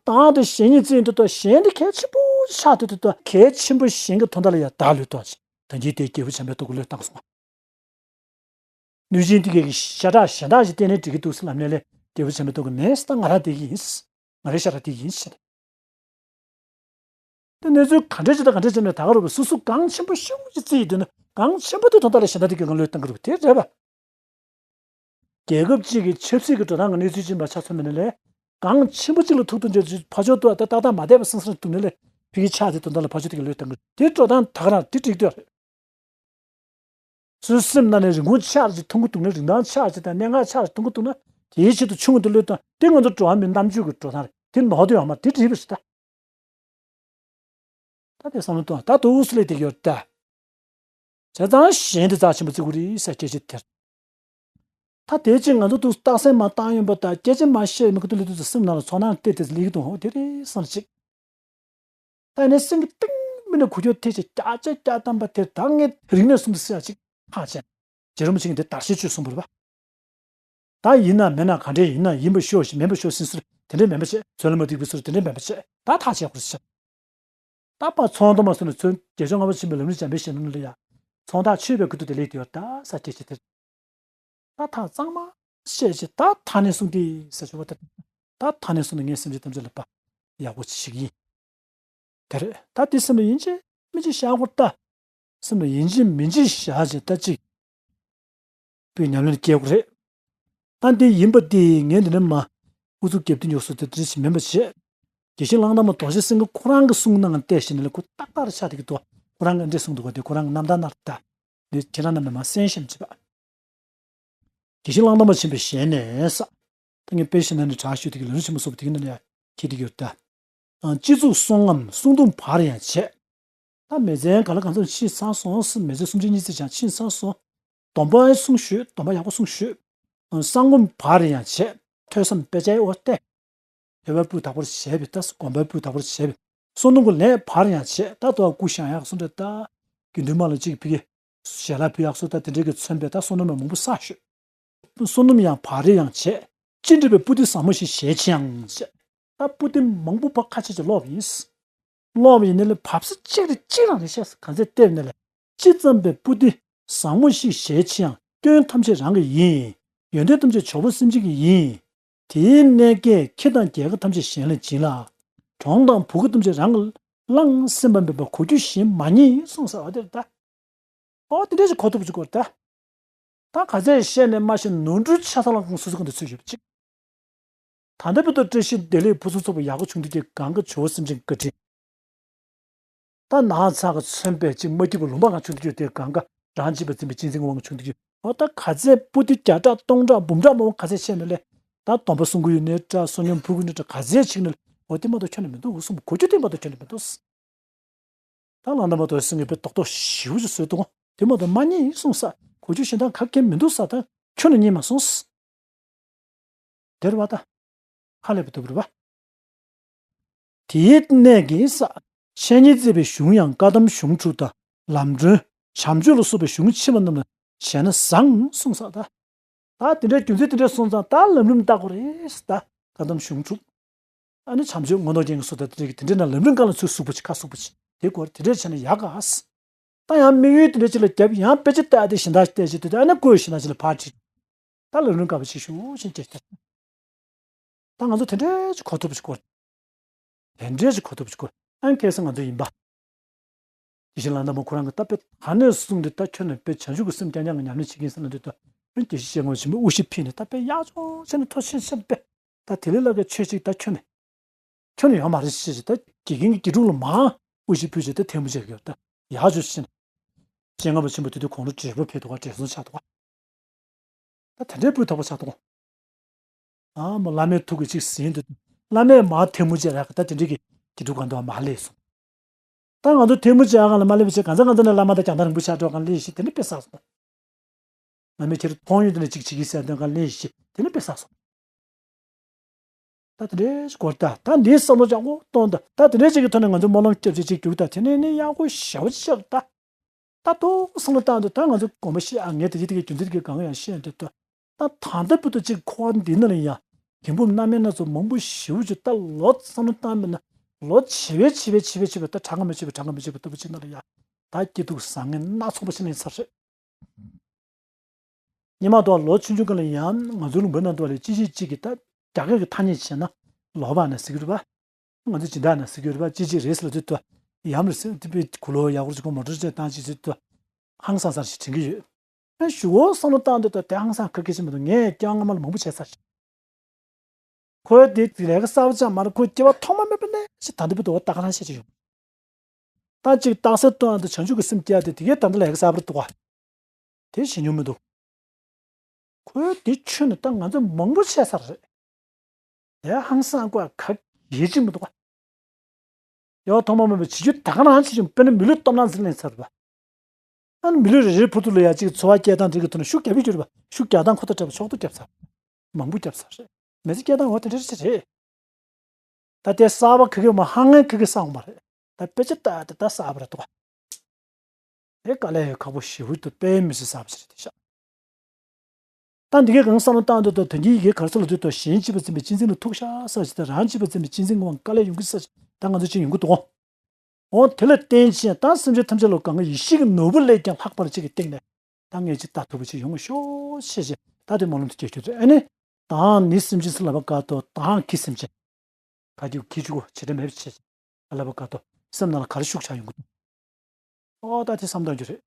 བདག་དང་གཞན་གཉིས་བརྩིས་ཡོང་དུས་ད་གཞན་དེ་གལ་ཆེན་པོ་ཆགས་དུས་ད། གལ་ཆེན་པོ་གཞན་གྱི་དོན་དག་ལ་ཡང་བདག་བློས་བཏང་ཞིང་། ད་གིན་དེ་རྒྱལ་པོ་བྱམས་པའི་ཏོག་གིས་བློས་བཏང་སོང་། གནོད་སྦྱིན་དེ་གས་ཀྱིས་ཤ་ཁྲག་གཞན་དག་ཅིག་བསྟན་ནས་འགྲིག་གི་འདུག་ཟེར་ལབ་ནས་ལས། རྒྱལ་པོ་བྱམས་པའི་ཏོག་གིས་མེད་ཟེར། ད་ང་རང་དེ་གི་ཡིན། ང་རའི་ཤ་ཁྲག་དེ་གི་ཡིན་ཟེར། དེ་གནས་ཚུལ་ག་འདྲ་ཅིག་དང་ག་འདྲ་ཅིག་ནས་ད་ག་རུ་བ་སོ་སོ་གང་ཆེན་པོ་ཤོས་ཅིག་བརྩིས་ཡོད་དུས་ན། གང་ཆེན་པོ་དེ་དོན་དག་ལ་གཞན་དག་དེ་གས་ང་བློས་བཏང་གི་རེད་པ། དེ་རེད་པ། རྒྱལ་ཁབ་ཅིག་གི་ཆབ་སྲིད་ཀྱི་འགྲོ་སྟངས་ཀྱི་གནས་ཚུལ་ཅིག་མར་ཆ་མཚོན་པ་ཡིན་ན་ལས། གང་ཆེན་པོ་ཅིག་ལ་ཐུག་ཏུ་འཇོག་ཅིག་ཕར་ཕྱོགས་ཏུ་ད་ཏག་ཏག་མ་བསྡད་པ་སང་སང་འདུག་ནས་ལས། ཕ་གི་ཆགས་དེ་དོན་དག་ལ་ཕར་ཕྱོགས་དེ་གས་བློས་བཏང་གི་རེད། དེ་འགྲོ་སྟངས་ད་ག་རང་དེ་འགྲིག་འདུག་རེད། སོ་སོའི་སེམས་ནང་ནས་རིན་གོང་ཆག་ཅིག་མཐོང་གི་འདུག་ན། རིན་ཐང་ཆག་ཅིག་དང་གནད་འགག་ཆག་ཅིག་མཐོང་གི་འདུག་ན། དེའི་ཆེད་དུ་ཆུང་ངུ་དེ་བློས་བཏང་། དེ་ང་ཚོ་འགྲོ་བ་མིའི་རྣམ་དཔྱོད་ཀྱི་འགྲོ་སྟངས་རེད། དེ་ནོར་དུ་ཡོང་མ་རེད། དེ་འགྲིག་པ་རེད་ད། ད་དེ་བསམ་བློ་གཏོང་། ད་འདུག་སེ་ལས་དེ་ཡོད་ད། བྱས་ཙང་གཞན་དེ་རྩ་ཆེན་པོ་བརྩི་དགོས་རེད་ཟེར་སྐད་ཆ་དེར། ད་དེ་ཅིག་ང་ཚོ་འདུག་རྟགས་གསལ་མ་བཏང་ཡོང་པ་དང་། སྐད་ཆ་མ་བཤད་མི་གི་དུ་ལི་དུ་ཚོ་སེམས་ནང་ལ་ཚོར་སྣང་ཏེ་ཏེ་ལི་གི་འདུག་འོ་དེ་རེད་བསམ་གཅིག་ད་ནི་སེང་གེ་སྟེང་མི་ནས་གུ་ཁྱོད་ཐེ་ཆེ་བརྒྱ་ཆ་བརྒྱ་ཐམ་པ་དེ་ད་ངས་རིག་གནས་གསུམ་དུ་སེ་ཡ་ཅིག་ཧ་ཅང་། རྗེ་རིན་པོ་ཆེ་གིས་འདི་དར་ཤེས་ཆོས་གསུངས་པ་རེད་པ། ད་ཡིན་ན་མིན་ན་ག་འདྲས་ཡིན་ན་ཡིན་པ་ཤོད་ཞིག་མིན་པ་ཤོད་ཟིན་ཟེར་དེ་འདྲས་མིན་པ་བྱས། ཚོད་ལ་མ་འགྲིག་པའི་ཟེར་དེ་འདྲས་མིན་པ་བྱས། ད་ཐག་བཅད་དགོས་ཟེར། ད་པ་ཚོང་དུ་མ་སོང་ནས་ཚོན་རྒྱལ་མཆོག་ལྔ་པ་ཆེན་པོའི་ལམ་རིམ་འཇམ་དཔལ་གཞན་ལམ་ལ་ཡ། ཚོང་བདག་ཆོས་པའི་ཁུ་ཐུ་དེ་ལས་དེ་ཡོད་ད་ས་སྐྱེ་ཆེ་དེར། ད་ཐག་གཙང་མ་བཤད་ཅིག་ད་ཐག་ནས་སོང་སྟེ་ཟེར་ཞུ་བ་དེ། ད་ཐག་ནས་སོང་ནས་ངའི་སེམས་ཅན་ཐམས་ཅད་ལ་པ་ཡག་པོ་ཞིག་ཡིན། དེ་རེད། ད་དེ་སེམས་ལ་ཡིན་གཅིག་མིན་གཅིག་བཞག་དགོས་ད། སེམས་ལ་ཡིན་གཅིག་མིན་གཅིག་བཞག་ཅིག་ད་ཅིག་པའི་ཉམས་ལེན་སྐྱེལ་དགོས་རེད། ད་འདི་ཡིན་པ་འདི་ངས་འདི་ནས་མ་ཨུ་ཚུགས་རྒྱབ་དུས་ཉོག་སོ་དེ་འདྲ་ཞིག་མིན་པ་བྱས། དགེ་བཤེས་གླང་དར་མ་རྡོ་རྗེ་སེང་གེ་ཁོ་རང་གི་གསུང་ནང་བལྟས་ཤིང་ནས་ལ་ཁོ་ཏག་ཏག་རེ་ཆགས་བསྡད་ཀྱི་འདུག་ཁོ་རང་གིས་འདྲ་གསུངས་འདུག་ག་དེ་ཁོ་རང་གི་རྣམ་ཐར་ནང་ལ་ད། འདི་ཁྱེད་རང་རྣམས་ནས་མ་གསན་ཤེས་མ་བྱེད་པ། དགེ་བཤེས་གླང་དར་མ་ཆེན་པོའི་ཞལ་ནས་ས། ད་ངས་དཔེ་ཤེས་ན་ནི་དྲག་ཤོས་དེ་གི་ལམ་རིམ་ཆེན་མོ་སོགས་དེ་གི་ནང་ནས་ཡང་ཁྱེད་དེ་གི་ཡོད་ད། སྤྱི་གཙུག་གསུང་ངམ་གསུང་དུམ་བར་ཡང་བྱས། ད་མེ་ཚན་ག་ལ་གང་འཚམ་ཕྱིན་ཚར་སོང་། མེ་ཚན་སུམ་ཅུ་གཉིས་ཚེ་ཀྱང་ཕྱིན་ཚར་སོང་། སྡོམ་པ་གསུང་ཞུས། སྡོམ་པ་ཡག་པོ་གསུང་ཞུས། གསང་སྒོམ་བར་ཡང་བྱས། ཐོས་བསམ་དཔེ་ཆའི་འོ་སྟེ། ཐོས་པ་སྤུས་དག་པོར་བྱས་པས་ད། སྒོམ་པ་སྤུས་དག་པོར་བྱས་པས་བསོད་ནམས་ཀྱི་ལས་བར་ཡང་བྱས། ད་དོ་སྐུ་བཞེངས་ཡག་སོང་འདྲ་ད། དགེ་འདུན་མ་ལ་གཅིག་ཕ་གི་ཞལ་ལག་ཕུལ་ཡག་སོ་ད་དེ་འདྲའི་གི་མཚོན་པས་ད་བསོད་ནམས་མང་པོ་བསགས་ཤོག་བསོད་ནམས་ཡང་བར་རེ་ཡང་བྱས། ཅི་འདྲ་བའི་པོ་ཏི་བཟང་མོ་ཞིག་བཞེས་ཕྱིའང་ཞེས། ད་པོ་ཏི་མང་པོ་བ་ཁ་ཆེ་ཆེ་ཀློག་པ་ཡིན། ཀློག་པ་ཡིན་ནའི་ལས་བབས་ས་གཅིག་རེ་གཅིག་རང་རེ་བཤད་ས་གང་ཚད་བལྟས་ནའི་ལས། ཅི་ཙམ་པའི་པོ་ཏི་བཟང་མོ་ཞིག་བཞེས་ཕྱིའང་སྐྱོན་ཐམས་ཅད་རང་གི་ཡིན། ཡོན་ཏན་ཐམས་ཅད་ཇོ་བོ་སེམས་ཅན་གྱི་ཡིན། དེའི་གནས་སྐབས་ཁྱི་དང་རྒྱལ་ཁབ་ཐམས་ཅད་གཞན་ལ་སྦྱིན་ལ། གྲོང་དང་བུ་ག་ཐམས་ཅད་རང་གི་བླངས། སེམས་པ་མེད་པར་གོ་རྒྱུ་གཞན་མ་རྙེད་གསུངས་ས་བ་དེར་ད། ཨོ་དེ་འདྲ་ཞིག་གོ་ཐུབ་ཅིག་གོ་ད། ད་ག་ཚད་བཤད་ནས་མ་ཤེས་ནོར་འཁྲུལ་ཆ་ཚང་ལ་ཁོང་སོ་སོ་གང་དུ་ཚུད་ཡོད་པ་ཅིག་ད་ལྟ་བར་དུ་བཀྲ་ཤིས་བདེ་ལེགས་ཕུན་སུམ་ཚོགས་པ་ཡག་པོ་བྱུང་དུས་ཀྱི་གང་ག་ཇོ་བོ་སེམས་ཅན་བཀའ་དྲིན། ད་ནགས་ཚལ་གྱིས་མཚོན་པའི་ཅིག་མ་སྐྱིད་པ་ལུང་པ་གང་བྱུང་དུས་ཀྱི་དེ་གང་ག་རང་གཅེས་པར་འཛིན་པའི་གཅེས་འཛིན་གྱི་དབང་གིས་བྱུང་དུས་ཀྱི་ཨོ་ད་ག་ཚད་པོ་ཏི་བརྒྱ་ཕྲག་སྟོང་ཕྲག་འབུམ་ཕྲག་མང་པོ་ག་ཚད་བཤད་ནས་ལས། ད་སྡོམ་པ་སྲུང་གི་ཡོད་ནའི་འདྲ། བསོད་སྙོམས་ཕུལ་གི་ཡོད་ནའི་འདྲ། ག་ཚད་བྱེད་ནའི་ལས་ཨོ་དེ་མ་གཏོགས་ཁྱོན་ནས་མི་འདུག་གསུངས་པ་གོ་རྒྱུ་དེ་མ་གཏོགས་ཁྱོན་ནས་མི་འདུག་ད་གླང་དར་མ་རྡོ་རྗེ་སེང་གེས་དཔེ་རྡོག་རྡོག་ཞེ་པོ་ཅིག་བཟོས་འདུག་དེ་མ་གཏོགས་མ་རྙེད་གསུངས་ས། གོ་རྒྱུ་གཞན་དག་ག་གེ་མི་འདུག་ས། ད་ཁྱོན་ནས་རྙེད་མ་སོང་ས། དེ་རེད་པ་ད། ཧ་ལས་པའི་སྟོབས་རེད་པ། དེའི་གནས་ཀྱི་ས། འཆད་ཉན་བརྩེ་བའི་གཞུང་ཡང་བཀའ་གདམས་གཞུང་དྲུག་དང་ལམ་སྒྲོན། བྱམས་ཆོས་ལ་སོགས་པའི་གཞུང་ཕྱི་མ་རྣམས་ལ་བྱས་ན་བཟང་གསུངས་ས་ད། ད་དེ་འདྲའི་རྒྱུ་མཚན་དེ་འདྲ་སོང་ཙང་ད་ལམ་རིམ་བལྟ་དགོས་རེད་ད། བཀའ་གདམས་གཞུང་དྲུག་ཨ་ནི་བྱམས་ཆོས་ངོ་ནོར་རྒྱན་གྱི་སོ་ད་དེ་འདྲའི་གི་དེ་འདྲའི་ནང་ལམ་རིམ་སྒང་ལ་ཚུར་ཟུག་པོ་ཅིག་ཁ་ཟུག་པོ་ཅིག་དེ་སྐོར་དེ་འདྲའི་བྱས་ན་ཡག་ག་ད་ཡང་དམིགས་ཡུལ་དེ་འདྲ་ཅིག་ལ་རྒྱབ་ཡང་དཔེ་ཆ་ལྟ་དེ་གཞན་དག་ལྟ་ཅིག་དེ་ཨ་ནི་བཀོད་གཞན་དག་ཅིག་ལ་ཕར་ཁྲིད། ད་ལམ་རིམ་དཀར་པོ་ཅིག་ཞུ་ཞེས་བྱས་ཏེ། ད་ང་ཚོ་དེ་འདྲའི་ཅིག་གོ་ཐུབ་པ་ཅིག་དགོས། དེ་འདྲའི་ཞིག་གོ་ཐུབ་ཅིག་གོ། ཨན་ཁེ་སང་ང་ཚོ་ཡིན་པ། དེ་བཞིན་ལ་འདབ་མ་ཁོ་རང་གི་ད་དཔེ་ད་ནས་བཟུང་སྟེ་ད་ཁྱོད་ནས་དཔེ་བྱང་ཆུབ་ཀྱི་སེམས་རྐྱང་རྐྱང་གི་ཉམས་ལེན་བྱེད་ཀྱིན་ཟེར་ན་འདོད་དོ། ཨན་དེ་བཞིན་སྐྱེ་དངོས་ཆེན་པོ་དབུ་ཞྭ་ཕུད་ནས་ད་དཔེ་ཡག་ཅོག་ཆེ་ནས་ཐོ་ཤེས་ཤེས་དཔེ། ད་དེ་ལས་ལ་ག་ཆོས་ཅིག་ད་ཁྱོད་ནས། ཁྱོད་ནས་ཡོང་མ་རེད་ཤེས་ཤེས་ད་དགེ་རྒན་གྱི་དགེ་ཕྲུག་ལ་མང་དབུ་ཞྭ་ཕུད་ཅིག་ད་ཐལ་མོ་ཆེ་གི་ད་ཡག་ཅོག་ཆེ་ནས། སྤྱན་སྔ་པ་ཆེན་པོ་དེ་དུས་གོང་ལོ་བགྲེས་པོ་ཕེབས་འདུག་ག་བགྲེས་སོང་ཆགས་འདུག་ག་ད་དེ་འདྲའི་སྤུས་དག་པོ་ཆགས་འདུག་ག་ཨ་མོ་བླ་མའི་ཐུགས་ཀྱི་ཅིག་ཟིན་དུ། བླ་མས་མ་ཐལ་མོ་ཆེ་རག་གི་ད་དེ་འདྲའི་གི་དགེ་ཕྲུག་གང་དུ་མ་སླེབས་སོང་། ད་ང་ཚོ་ཐལ་མོ་ཆེ་ཡག་གང་ལ་མ་སླེབས་པ་ཆེ་གང་ཚ་གང་ཚ་ནས་བླ་མ་དང་རྒྱང་ཐག་རིང་པོ་ཆགས་འགྲོ་གང་སླེབས་ཤིག་དེ་འདྲ་དཔེ་བསགས་སོང་། བླ་མས་ཁྱེད་ཐོང་ཡོད་དེ་ནས་ཅིག་བྱེད་ཀྱི་ཟེར་དོན་གང་སླེབས་ཤིག་དེ་འདྲ་དཔེ་བསགས་སོང་། ད་དེ་འདྲའི་སྐོར་ད་ད་འདིའི་བསམ་བློ་ཅང་པོ་གཏོང་ད་ད་དེ་འདྲའི་ཅིག་གི་ཐོག་ནས་ང་ཚོ་སྨོན་ལམ་སྐྱབས་ཆེ་ཅིག་རྒྱུག་ད་དེ་ནས་ནི་ཡག་པོ་ཞེ་པོ་ཅིག་ཆགས་ད། ད་ཏོག་བསམ་བློ་བཏང་དུས་ད་ང་ཚོ་དགོངས་པ་བཞེས་ཨ་ངས་དེ་ཅི་དེ་གའི་རྒྱུ་མཚན་དེ་གའི་གང་ཡང་ཤེས་འདོད་དོ། ད་ད་ལྟ་བུ་དུ་ཅིག་འཁོར་བ་འདི་ནང་ལ་ཡང་དེ་འབུམ་རྣམ་སྨིན་སྣ་ཚོགས་མང་པོ་ཞེ་པོ་ཅིག་ད་ལོ་བསམ་བློ་བཏང་མེད་ན་ལོ་བྱེ་བའི་བྱེ་བའི་བྱེ་བའི་བྱེ་བའི་ད་གྲངས་ཀ་མི་ཆོད་པའི་གྲངས་ཀ་མི་ཆོད་པའི་ལྟ་བུ་ཅིག་ནང་ལ་ཡང་ད་སྐྱིད་སྡུག་བཟང་ངན་སྣ་ཚོགས་པ་ཞིག་ལེན་ཚར་རེད། སྔོན་མ་དུ་ལོ་ཆུང་ཆུང་གི་ལ་ཡང་ང་ཚོའི་ལུང་པའི་ནང་དུ་ལ་ཅི་ཞིག་ཅིག་གི་ད་རྒྱ་སྐད་ཀྱི་ཐ་སྙད་བྱས་ན་ལོ་བ་ན་ཟེར་གི་རེད་པ། ང་ཚོ་སྦྱིན་བདག་ན་ཟེར་གི་རེད་པ་ཅི་ཅི་རེད་ཟེར་ལ་དུས་དུ་ཡམ་རེད་ཟེར་དུས་པའི་གུ་ལོ་ཡག་པོ་ཅིག་གོ་མོ་ཊར་ཅིག་བཏང་ཅིག་ཟེར་དུས་ཧང་སང་སང་ཞིག་དྲན་གི་ཡོད། ཨ་ཞུ་བོ་བསམ་བློ་བཏང་དུས་དུ་དེ་ཧང་སང་ག་གེ་ཞིག་མི་འདུག་ངས་སྐྱོ་སྔ་མ་ལ་མང་པོ་བྱས་ཚར་ཞིག་ཁོས་དེ་ལས་ཀ་གསར་པ་ཅང་མ་རེད། ཁོས་སྐྱེ་བ་ཐོག་མ་མེད་པ་ནས་ཅི་ད་འདི་བུ་དོ་ལྟ་ག་རང་བཤད་ཀྱི་ཡོད། ད་ཅིག་རྟགས་གསལ་སྟོན་ཨ་འདི་བྱང་ཆུབ་ཀྱི་སེམས་སྐྱེ་ཡ་དེ་དེ་གས་ད་འདི་ལས་ཀ་གསར་པ་རེད་འདུག་ག་དེ་ཤེས་མྱོང་མི་འདུག་ཁོས་དེ་ཆོས་ནི་ད་ང་ཚོ་མང་པོ་བཤད་ས་རེད། དེ་ཧང་སང་ཀོ་ག་ཡེ་ཅིག་མི་འདུག་ག་ཡོ་ཐོག་མ་མེད་པ་བྱེད་རྒྱུ་ད་ག་རང་བྱེད་ཀྱི་དཔེར་ན་མི་ལུས་སྟོབས་ན་འཛིན་ལེན་ཚར་བ། ཨ་ནི་མི་ལུས་རེ་རེའི་ཕུ་ཐུག་ལ་ཡ་གཅིག་འཚོ་བ་སྐྱེལ་སྟངས་དེ་གི་ཐོག་ནས་ཤུགས་རྒྱབ་ཡོད་རེད་པ། ཤུགས་རྒྱག་སྟངས་ཁོ་ཐག་བྲལ་བ་ཕྱོགས་བསྡུ་རྒྱབ་ཚར། མང་པོ་རྒྱབ་ཚར་རེད། མི་ཚེ་སྐྱེལ་སྟངས་འོ་དེ་འདྲ་ཞིག་རེད། ད་ལྟའི་གསར་པ་ཁ་ཁ་མ་ཧང་ངན་ཁ་ཁ་གསར་འོང་པ་རེད། ད་དཔེ་ཆ་ལྟ་དེ་ད་གསར་པ་རེད་འདུག་ག་དེ་དཀའ་ལས་ཡོད་ཁག་པོ་ཞེ་པོ་འདུག་དཔེ་མི་སྲིད་གསར་པ་ཞིག་རེད་དེ་ཤག་ད་འདི་གའི་གང་བསམ་བློ་བཏང་འདོད་དོ་དོན་གྱི་ཡི་གེ་གར་སོ་ལ་འདོད་དོ་གཞན་གཅེས་པར་འཛིན་པའི་གཅེས་འཛིན་ལ་ཐུག་ཤག་ས་ཞིག་དང་རང་གཅེས་པར་འཛིན་པའི་གཅེས་འཛིན་གྱི་དབང་དཀའ་ལས་ཡོང་གི་ས་ཞིག་ད་ང་ཚོ་ཅིག་ཡོང་གི་འདུག་འོ་དེ་ལ་བརྟེན་ཕྱིན་ད་སེམས་ཅན་ཐམས་ཅད་ལ་གང་ག་ཡེ་ཤེས་ཀྱི་ནོར་བུ་ལས་ཀྱང་ལྷག་པར་ཅིག་གི་སྟེང་ནས་ད་ངས་ཅིག་ལྟ་ཐུབ་པ་ཅིག་ཡོང་གི་ཤོག་ཤེས་ཤེས་ད་དེ་སྨོན་ལམ་དུ་སྐྱེ་རྒྱུ་རེད། ཨ་ནི་དང་ནི་སེམས་ཅན་སུ་ལ་བ་དཀའ་ཏོ་དང་གི་སེམས་ཅན་ག་རྒྱུ་གི་ཆུ་གོ་ཇི་འདྲ་མེད་པ་བྱེད། ལ་བ་དཀའ་ཏོ་སེམས་ནང་ལ་ག་རེ་ཤུགས་ཆག་ཡོང་གི་འདུག་ཨོ་ད་དེ་བསམ་བཏང་རྒྱུ་རེད།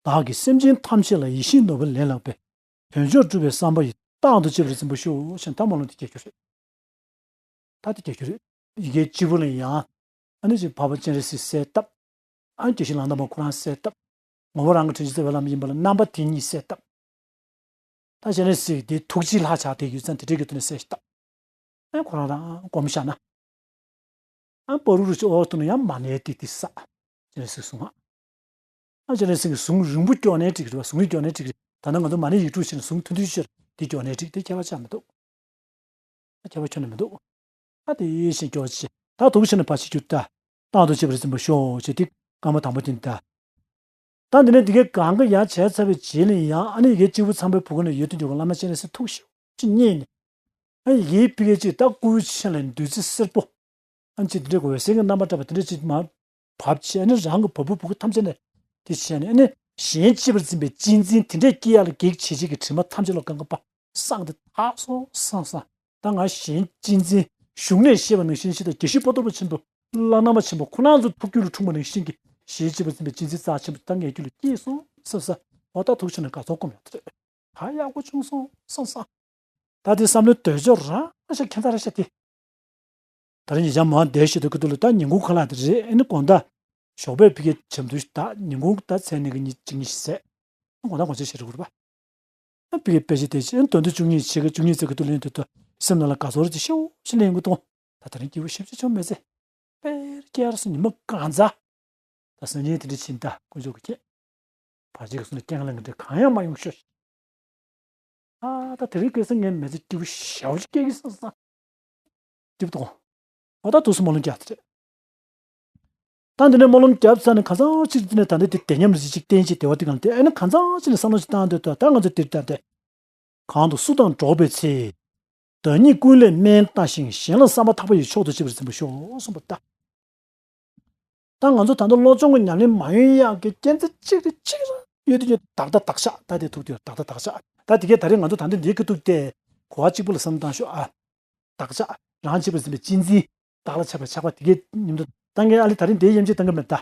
བདག་གིས་སེམས་ཅན་ཐམས་ཅད་ལ་ཡིད་བཞིན་ནོར་བུ་ལེན་ལགས་པས། དོན་མཆོག་སྒྲུབ་པའི་བསམ་པ་ཡིས། རྟག་ཏུ་གཅེས་པར་འཛིན་པར་ཤོག་ཞེས་ད་སྨོན་ལམ་དེ་རྒྱག་རྒྱུ་རེད། ད་དེ་རྒྱག་རྒྱུ་རེད། ཡི་གེ་གཅིག་པུ་ལ་ཡང་། ཨ་ནི་ཅིག་འཕགས་པ་སྤྱན་རས་གཟིགས་གསལ་བཏབ། ཨ་ནི་དགེ་བཤེས་ལང་ཏ་མ་ཁོ་རང་གསལ་བཏབ། ངོ་བོ་རང་གི་དྲིན་ཅན་གསལ་བའི་ལམ་ཡིན་པ་ལ་རྣམ་པ་དེ་ཉིད་གསལ་བཏབ། ད་སྤྱན་རས་གཟིགས་དེ་ཐུགས་རྗེའི་ལྷ་ཆགས་དེ་ཡོད་ཙང་དེ་འདྲའི་གི་དོན་ནས་གསལ་བཏབ། ཨ་ཁོ་རང་རང་སྒོམ་བཞག་ན། ཨ་པ་རུ་རུ་ཅི་འོག་ཏུ་ནི་ཡང་མ་ཎི་ཏི་ཏི་ས། སྤྱན་རས་གཟིགས་གསུང་ཨ། ཨ་སྤྱན་རས་གཟིགས་ཀྱི་གཟུངས་རིང་པོ་སྐྱོར་ནའི་འགྲིག་རེད་བ། གཟུངས་རིང་སྐྱོར་ནའི་འགྲིག་རེད། ད་ནང་ང་ཚོ་མ་ཎི་ཡིག་དྲུག་བྱས་ནས་གཟུངས་ཐུང་ཐུང་ཤོས་དེ་སྐྱོར་ནའི་འགྲིག་དེ་ཁྱད་པར་ཆགས་མི་འདུག་ཨ་ཁྱད་པར་ཁྱོན་ནས་མི་འདུག་ཨ་དེ་ཡིད་བཞིན་སྐྱོར་བྱེད་ད་དུག་ཆེ་ན་བ་ཆེ་རྒྱུ་ད། རྟག་ཏུ་གཅེས་པར་འཛིན་པར་ཤོག་ཅེས་དེ་སྐར་མ་དང་པོ་དེ་ད། ད་འདི་ནས་འདི་གའི་གང་ག་ཡང་བྱས་ཚར་བའི་རྗེས་ལ་ཡང་ཨ་ནི་ཡི་གེ་གཅིག་པུ་ཚངས་པའི་བུ་ག་ནས་ཡོད་དུ་འཇུག་གི་བླ་མ་སྤྱན་རས་གཟིགས་ཐུགས་ཞེ་པོ་ཅིག་མཉེས་ནས། ཨ་ཡི་གེའི་ཕ་གི་ཅིག་ད་སྐུའི་ཆེན་ལ་བདུད་རྩི་སེར་པོ། ཨ་ཅིག་འདི་འདྲའི་འོད་ཟེར་གྱི་རྣམ་པར་བཀྲ་བ་དེ་འདྲ་ཅིག་མར་བབས་བྱས་ཨ་ནི་རང་གི་བ་སྤུ་བུ་ག་ཐམས་ཅད་ནས་དེ་བྱས་ནས་ཨ་ནི་གཞན་གཅེས་པར་འཛིན་པའི་གཅེས་འཛིན་དེ་འདྲས་སྐྱེ་ཡག་ལ་གེགས་བྱེད་བྱེད་ཀྱི་དྲི་མ་ཐམས་ཅད་ལ་གང་ག་པ་སངས་ཏེ་དག་སོང་སངས་སངས། ད་ང་གཞན་གཅེས་འཛིན་གཞུང་ནས་བཤད་པ་ནང་བཞིན་ཞིག་དང་དགེ་བཤེས་པོ་ཏོ་པ་ཆེན་པོ་བླ་ན་མ་ཆེན་པོ་ཁོ་རང་ཚོ་ཐུགས་རྒྱུད་ལ་འཁྲུངས་པ་ནང་བཞིན་གྱི་གཞན་གཅེས་པར་འཛིན་པའི་གཅེས་འཛིན་རྩ་ཆེན་པོ་ད་ངའི་རྒྱུད་ལ་སྐྱེས་སོང་ས་ས་འོ་ད་ཐུགས་ཆེན་ནས་དགའ་ཚོར་སྒོམ་ཡོད་དེ་རེད། ད་ཡག་པོ་བྱུང་སོང་ས་ས། ད་དེ་བསམ་བློའི་འདོད་ཕྱོགས་རང་ཤ་ཁྱད་མཚར་ཤ་དེ། ད་རེས་ཉེ་ཆར་མང་བསྡད་ཤེས་དུ་ཀི་ཏུ་ལ་ད་ཉིན་གུང་ཁ་ལག་དེ་རེད་ཨེ་ནི་དགོང་དག་ཞོགས་པའི་ཕི་གའི་བྱམས་དུས་ད་ཉིན་གུང་ད་ཚེ་ནི་གི་ཉི་གཅིག་ཉི་ཤི་ཟད། དགོང་དག་དགོང་ཆ་ཤེས་རེད་གུར་པ། ཨ་ཕི་གའི་དཔེ་ཆ་དེ་ཆེ་ཨེ་ནི་དོན་དུ་བཅུ་གཉིས་ཆེ་གི་བཅུ་གཉིས་ཚེ་ཀི་ཏུ་ལེན་དུ་ད་སེམས་ནང་ལ་དགའ་ཚོར་དེ་ཤེའུ་ཤི་ལེན་གི་དོང་། ད་ད་རིང་སྐྱིད་པོ་ཞེ་པོ་ཅིག་བྱུང་མེད་ཚེ། དཔེར་སྐྱེ་ར་སོ་ཉི་མ་གང་ཚ། ད་སང་ཉིན་དེ་འདྲ་ཕྱིན་ད་དཀོན་མཆོག་གི་མཁྱེན། བར་ཆད་ཀྱི་སོ་ནས་རྐྱང་ལངས་ཀྱི་འདྲ་གང་ཡང་མ་ཡོང་ཤོག་ཨ་ད་དེ་རིང་ཁ་སང་ངའི་མི་ཚེ་སྐྱིད་པོ་ཞེ་པོ་ཅིག་སྐྱེལ་གྱི་སོང་ཙང་། སྐྱིད་པོ་དང་། ཨ་ད་དུས་སུ་སྨོན་ལམ་རྒྱག་ཚེ་རེད། ད་འདི་ནས་སྨོན་ལམ་བརྒྱབ་ཚར་ནས་གང་ཚང་ཅིག་འདི་ནས་ད་འདི་དེ་དེ་ཉམས་རེ་ཅིག་བསྟན་ཅིག་བདེ་བ་འདི་གང་དེ་ཨ་ནི་གང་ཚང་ཅིག་ནས་བསམ་བློ་ཅིག་བཏང་འདོད་དོ་ད་ང་ཚོ་འདིར་ད་འདི། གང་དུ་སུ་དང་འགྲོགས་པའི་ཚེ། བདག་ཉིད་ཀུན་ལས་དམན་བལྟ་ཞིང་གཞན་ལ་བསམ་པ་ཐག་པ་ཡིས་མཆོག་ཏུ་གཅེས་པར་འཛིན་པར་ཤོག་གསུངས་པ་ལྟ། ད་ང་ཚོ་ད་ལྟ་བློ་སྦྱོང་གི་ཉམས་ལེན་མ་ཡོང་ཡག་གི་རྐྱེན་རྩ་གཅིག་རེ་གཅིག་རེ་ཡོད་དུས་ཡོད་བདག་ལྟ་བདག་ཤ་ད་དེ་ཐུག་དུས་བདག་ལྟ་བདག་ཤ་ད་དེ་གས་ད་རེས་ང་ཚོ་ད་ལྟ་འདིའི་ཁ་ཐུག་སྟེ་གོ་བ་གཅིག་པུ་ལ་བསམ་བཏང་ཤོག་ཨ། བདག་ཅག་རང་གཅེས་པར་འཛིན་པའི་གཅེས་འཛིན། བདག་ལ་ཆགས་པའི་ཆགས་པ་དེ་གའི་མཉམ་དུ་བཏང་གི། ཨ་ལེ་ད་རིང་དེའི་ཡན་ཆད་བཏང་གི་མེད་ད།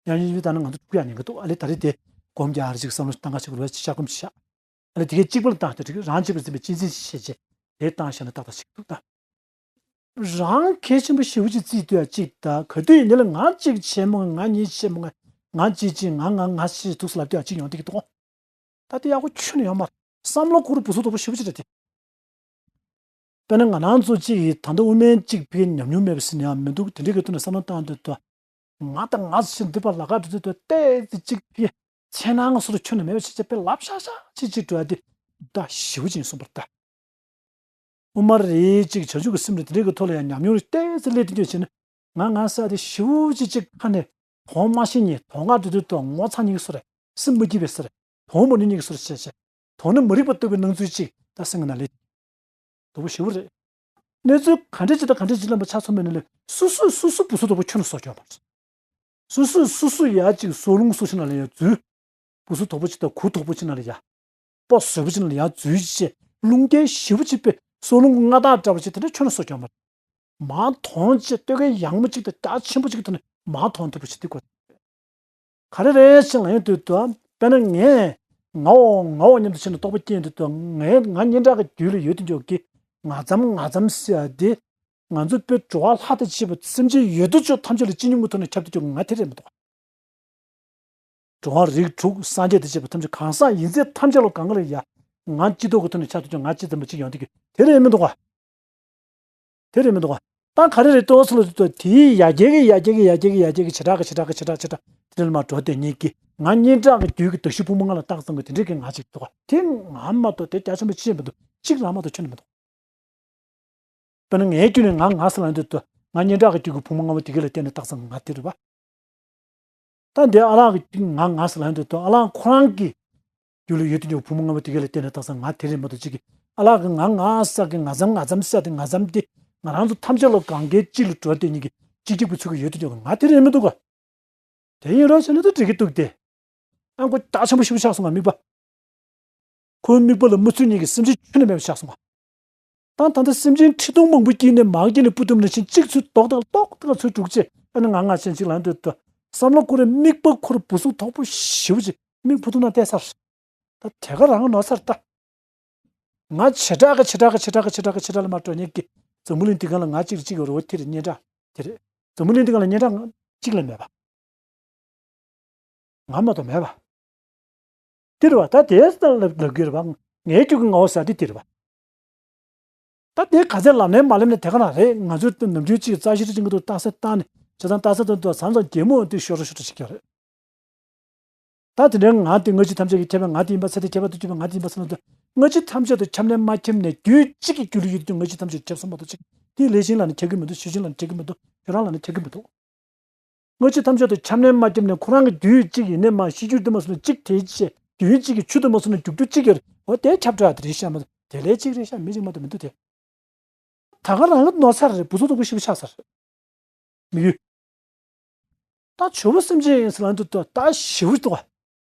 ཡང་ཡན་ཆད་བཏང་ན་ང་ཚོ་འཁྲུག་ཡག་ཉེན་ཁ་འདུག། ཨ་ལེ་ད་རིང་དེ་སྒོམ་རྒྱག་རེ་ཅིག་བསམ་བློ་བཏང་ག་ཞིག་རུ་བ་ཅིག་ཤར་སྒོམ་ཞིག་བཞག། ཨ་ལེ་དེ་གའི་གཅིག་པ་ལ་བཏང་སྟེ་རང་གཅིག་པུ་འཛིན་པའི་གཅེས་འཛིན་ཞིག་བྱས་རྗེས་དེ་བཏང་བཞག་ན་ཏག་ཏག་ཞིག་འདུག་ད། རང་གལ་ཆེན་པོ་ཞེ་པོ་ཅིག་བརྩིས་སྡོད་ཡ་གཅིག་དང་། ག་དུས་ཡིན་ནའི་ལ་ང་གཅིག་ཆེན་མོ། ང་གཉིས་ཆེན་མོ། ང་ང་གཅིག་གཅིག་ང་ང་ང་ཞེས་འདུག་སེ་ལབ་སྡོད་ཡ་གཅིག་ཡོང་བསྡད་ཀྱི་འདུག། ད་དེ་ཡག་པོ་ཁྱོན་ནས་ཡོད་མ་རེད། བསམ་བློ་འཁོར་བུ་སུ་དོག་པོ་ཞེ་པོ་ཅིག་རེད་དེ། དཔེར་ན་ང་རང་ཚོ་གཅིག་ཡིས་ད་ལྟ་དབུ་མའི་གཅིག་ཕ་གི་ཉམས་མྱོང་མེད་པ་ཟེར་ན་ཡང་མི་འདུག། དེ་འདྲའི་གི་ཐོག་ནས་བསམ་བློ་བཏང་སྡོད་དུས། ང་དང་ང་ཞེས་འདི་པར་ལབ་ག་འགྲོ་དུས་ཏོག་ཙམ་གཅིག་ཕ་གི་འཚེར་སྣང་སོགས་ཁྱོན་ནས་མེད་པ་བྱས་བྱས་དཔེ་ལབ་ཤག་ཤག་ཅིག་ཅིག་འགྲོ་ཡ་དེ་ད་ཞེ་པོ་ཅིག་ཡིན་གསུངས་པ་རེད་ད། དབུ་མ་རེད་ཅིག་བྱང་ཆུབ་ཀྱི་སེམས་རེད། དེ་འདྲའི་གི་ཐོག་ལ་ཡང་ཉམས་མྱོང་རེ་ཏོག་ཙམ་སླེབས་དུས་ཅིག་བྱས་ན། ང་ང་ཟེར་ཡ་དེ་ཞེ་པོ་ཅིག་ཅིག་ཁ་ནས་དོགས་མ་ཤེས་ཉེ་དོགས་ང་འགྲོ་དུས་ཏོག་ངོ་ཚ་ཉེ་གི་བཟོ་རེད། སེམས་མ་སྐྱིད་པའི་བཟོ་རེད། དོགས་མ་ནུས་ཉེ་གི་བཟོ་རེད་བྱས་བྱས། དོགས་ནི་མ་རིག་པ་ལྟ་བུའི་སྣང་ཚུལ་ཅིག་ད་སེམས་ཀྱི་ནང་སླེབས། དོག་པོ་ཞེ་པོ་རེད། གནས་ཚུལ་ག་འདྲ་ཅིག་དང་ག་འདྲ་ཅིག་ལ་མ་ཆ་མཚོན་པའི་ནང་ལ་སོ་སོས་སོ་སོ་བུ་སུ་དོག་པོ་ཁྱོན་ནས་བཟོ་རྒྱུ་མ་རེད། སོ་སོས་སོ་སོ་ཡ་གཅིག་སོ་རླུང་སོ་ཆུ་ནང་ལ་ཡ་འཛུལ། བུ་སུ་དོག་པོ་ཅིག་དང་གུ་དོག་པོ་ཅིག་ནང་ལ་ཡ། སྤོ་བཟོད་པོ་ཅིག་ནང་ལ་ཡ་འཛུལ་བྱས། རླུང་རྟ་ཞེ་པོ་ཅིག་དཔེ་སོ་རླུང་གི་མངའ་བདག་འདྲ་པོ་ཅིག་དེ་འདྲ་ཁྱོན་ནས་བཟོ་རྒྱུ་མ་རེད། མར་དོན་བྱས་སྟོད་གོས་ཡངས་མོ་ཅིག་དང་རྒྱ་ཆེན་པོ་ཅིག་གི་ཐོག་ནས་མར་དོན་ཐུབ་པ་ཞིག་དེ་དགོས། ག་རེ་རེད་ཅེས་ལབ་ཡོང་དུས་དོ། དཔེར་ན་ངས་ངའོ་ངའོ་སྙམ་དུ་བྱས་ནས་རྟོག་པ་སྐྱེ་ཡོང་དུས་དོ། ངས་ང་སྙན་གྲགས་ཀྱི་རྒྱུད་ལ་ཡོད་དུ་འཇོག་གི། ང་ཙམ་ང་ཙམ་ཟེར་ཡ་དེ། ང་ཚོ་དཔེ་འགྲོ་བ་ལྷ་དང་བཅས་པ་སེམས་ཅན་ཡོད་དོ་ཅོག་ཐམས་ཅད་ལ་སྤྱི་སྙོམས་ཀྱི་ཐོག་ནས་ཁྱབ་སྟེ་ཀྱང་ང་དེ་རེད་མི་འདུག། འགྲོ་བ་རིགས་དྲུག་སངས་རྒྱས་དང་བཅས་པ་ཐམས་ཅད་གང་ཟག་ཡིན་ཚད་ཐམས་ཅད་ལ་གང་ག་ལ་ཡ། ང་སྤྱི་ལྡོག་གི་ཐོག་ནས་ཁྱབ་སྟེ་ཀྱང་ང་སྤྱི་ཙམ་པ་གཅིག་ཡོང་དུས་ཀྱི་དེ་རེད་མི་འདུག་ག། དེ་རེད་མི་འདུག་ག། ད་ག་རེ་རེད་ལྟོས་ལ་ལྟོས། དེའི་ཡ་གྱལ་གྱི་ཡ་གྱལ་གྱི་ཡ་གྱལ་གྱི་ཡ་གྱལ་གྱི་བྱེ་བྲག་གི་བྱེ་བྲག་གི་བྱེ་བྲག་བྱེ་བྲག་དེ་འདྲ་ལ་མར་འགྲོ་བསྡད་མཁན་གྱི་ང་སྙན་གྲགས་ཀྱི་རྒྱུད་ཀྱི་གདགས་གཞི་ཕུང་པོ་ལྔ་ལ་བཏགས་ཙམ་གྱི་དེ་འདྲའི་གི་ང་ཅིག་འདུག་ག། དེ་ང་མ་གཏོགས་དེ་རྒྱ་ཆེན་པོ་ཅི་ཡང་མི་འདུག། གཅིག་རང་མ་གཏོགས་ཁྱོན་ནས་མི་འདུག། དཔེར་ན་ངའི་རྒྱུད་ནས་ང་ང་ཟེར་ལབ་ཡོང་དུས་དོ། ང་སྙན་གྲགས་ཀྱི་རྒྱུད་ཀྱི་ཕུང་པོ་ལྔ་པོ་དེ་ག་ལ་བརྟེན་ནས་བཏགས་ཙམ་ང་དེ་རེད་པ། ད་འདི་ཨ་ལགས་ཀྱི་ང་ང་ཟེར་ལབ་ཡོང་དུས་དོ། ཨ་ལགས་ཁོ་རང་གི་རྒྱུད་ལ་ཡོད་དུ་འཇུག་ཕུང་པོ་ལྔ་པོ་དེ་ག་ལ་བརྟེན་ནས་བཏགས་ཙམ་ང་དེ་རེད་མ་གཏོགས་གཅིག་གི། ཨ་ལགས་ཀྱི་ང་ང་ཟེར་གི་ང་ཙམ་ང་ཙམ་ཟེར་དེ་ང་ཙམ་དེ་ང་རང་ཚོ་ཐམས་ཅད་ལ་གང་གའི་གཅིག་ལ་འགྲོ་བསྡད་མཁན་གྱི་གཅིག་གཅིག་པུ་ཚུལ་གྱིས་ཡོད་དུ་འཇུག་ང་དེ་རེད་མི་འདུག་ག། དེ་ཡིན་རོགས་བྱས་ན་ད་འགྲིག་གི་འདུག་སྟེ། ཨ་ཁོ་རྒྱ་ཆེན་པོ་ཞེ་པོ་ཆགས་སོང་ང་དམིགས་པ། ཁོའི་དམིགས་པ་ལ་མ་ཚུད་མཁན་གྱི་སེམས་ཅན་ཁྱོན་ནས་མེད་པ་ཆགས་སོང་ང་། ད་ད་ལྟ་སེམས་ཅན་ཁྲི་སྟོང་མང་པོ་དཀྱིལ་ནས་མར་དཀྱིལ་ནས་སྤུ་བཏུམས་ནང་བཞིན་གཅིག་ཚུར་ལྡོག་དང་ལྡོག་དང་ཚུར་འགྲོ་བྱས། ཨ་ནི་ང་ང་ཅན་གཅིག་ལ་འདོད་དོ། བསམ་བློ་འཁོར་རེ་དམིགས་པ་འཁོར་བུ་སུ་དོག་པོ་ཞེ་པོ་ཅིག་མིག་ཕུ་ཐུང་ན་བལྟས་ཚར། ད་དེ་ག་རང་ནོར་ཚར་ད། ང་བྱེ་བྲག་གི་བྱེ་བྲག་གི་བྱེ་བྲག་གི་བྱེ་བྲག་གི་བྱེ་བྲག་ལ་མ་འགྲོ་མཁན་གྱི་འཛམ་བུ་གླིང་འདི་སྒང་ལ་ང་གཅིག་གཅིག་ཡོད་རེད་བ། དེ་རེད་སྙན་གྲགས་དེ་རེད། འཛམ་བུ་གླིང་འདི་སྒང་ལ་སྙན་གྲགས་ང་གཅིག་ལས་མེད་པ། ང་མ་གཏོགས་མེད་པ། དེ་རེད་བ། ད་དེ་ལྟར་ལབ་ལབ་དགོས་རེད་བ། ངའི་རྒྱུད་ཀྱི་ངོ་བོ་ཟེར་དེ་དེ་རེད་བ། ད་དེ་ག་ཚད་ལབ་ནའི་མ་ལབ་ནའི་དེ་ག་རང་རེད། ང་ཚོས་ནམ་རྒྱུན་གཅིག་རྩ་ཤེ་ཁྲི་ཅན་གྱི་འདུག་རྟགས་གསལ་བཏང་ནས་བྱས་ཙང་རྟགས་གསལ་དུ་འདུག་བཟང་ཙང་རྒྱལ་མོ་འདི་ཤོར་ཤོར་ཞིག་ཡོད་རེད། ད་དེ་འདྲའི་ང་དེ་སྔ་ཕྱི་ཐམས་ཅད་ཀྱི་ཁྱབ་པའི་ང་དེ་ཡིན་པ་ཚེ་འདི་ཁྱབ་པ་དུ་གྱུར་པའི་ང་དེ་ཡིན་པ་ཟེར་ན་འདུག། སྔ་ཕྱི་ཐམས་ཅད་དུ་ཁྱབ་ནའི་མ་ཁྱབ་ནའི་རྒྱུད་གཅིག་གི་རྒྱུད་ལ་ཡོད་དུས་སྔ་ཕྱི་ཐམས་ཅད་ཁྱབ་སོང་མ་གཏོགས་ཅིག་དེ་ལས་གཞན་ལ་ནི་ཁྱབ་ཀྱི་མི་འདུག། ཕྱི་གཞན་ལ་ནི་ཁྱབ་ཀྱི་མི་འདུག། ཁྱོད་རང་ལ་ནི་ཁྱབ་ཀྱི་མི་འདུག། སྔ་ཕྱི་ཐམས་ཅད་དུ་ཁྱབ་ནའི་མ་ཁྱབ་ནའི་ཁོ་རང་གི་རྒྱུད་གཅིག་ཡིན་ནའི་མ་ཤེས་རྒྱུད་དུ་མ་སོང་ན་གཅིག་དེའི་ཆེ་རྒྱུད་གཅིག་གི་ཆུ་དུ་མ་སོང་ན་རྒྱུག་རྒྱུ་གཅིག་ཡོད་རེད། འོ་དེ་ཁྱབ་བསྒྲགས་དེ་རེད་ཤག་མ་གཏོགས་དེ་ལས་གཅིག་རེད་ཤག་མི་གཅིག་མ་གཏོགས་མི་འདུག་དེ། ད་ག་རང་གི་ནོར་ཚར་རེད། བུ་ཚོ་དོག་པོ་ཞེ་པོ་ཆགས་ཚར་རེད། དམིགས་ཡུལ། ད་ཇོ་བོ་སེམས་ཅན་ཡིན་ཟེར་ལབ་དུས་ད་ཞེ་པོ་འདུག་བ།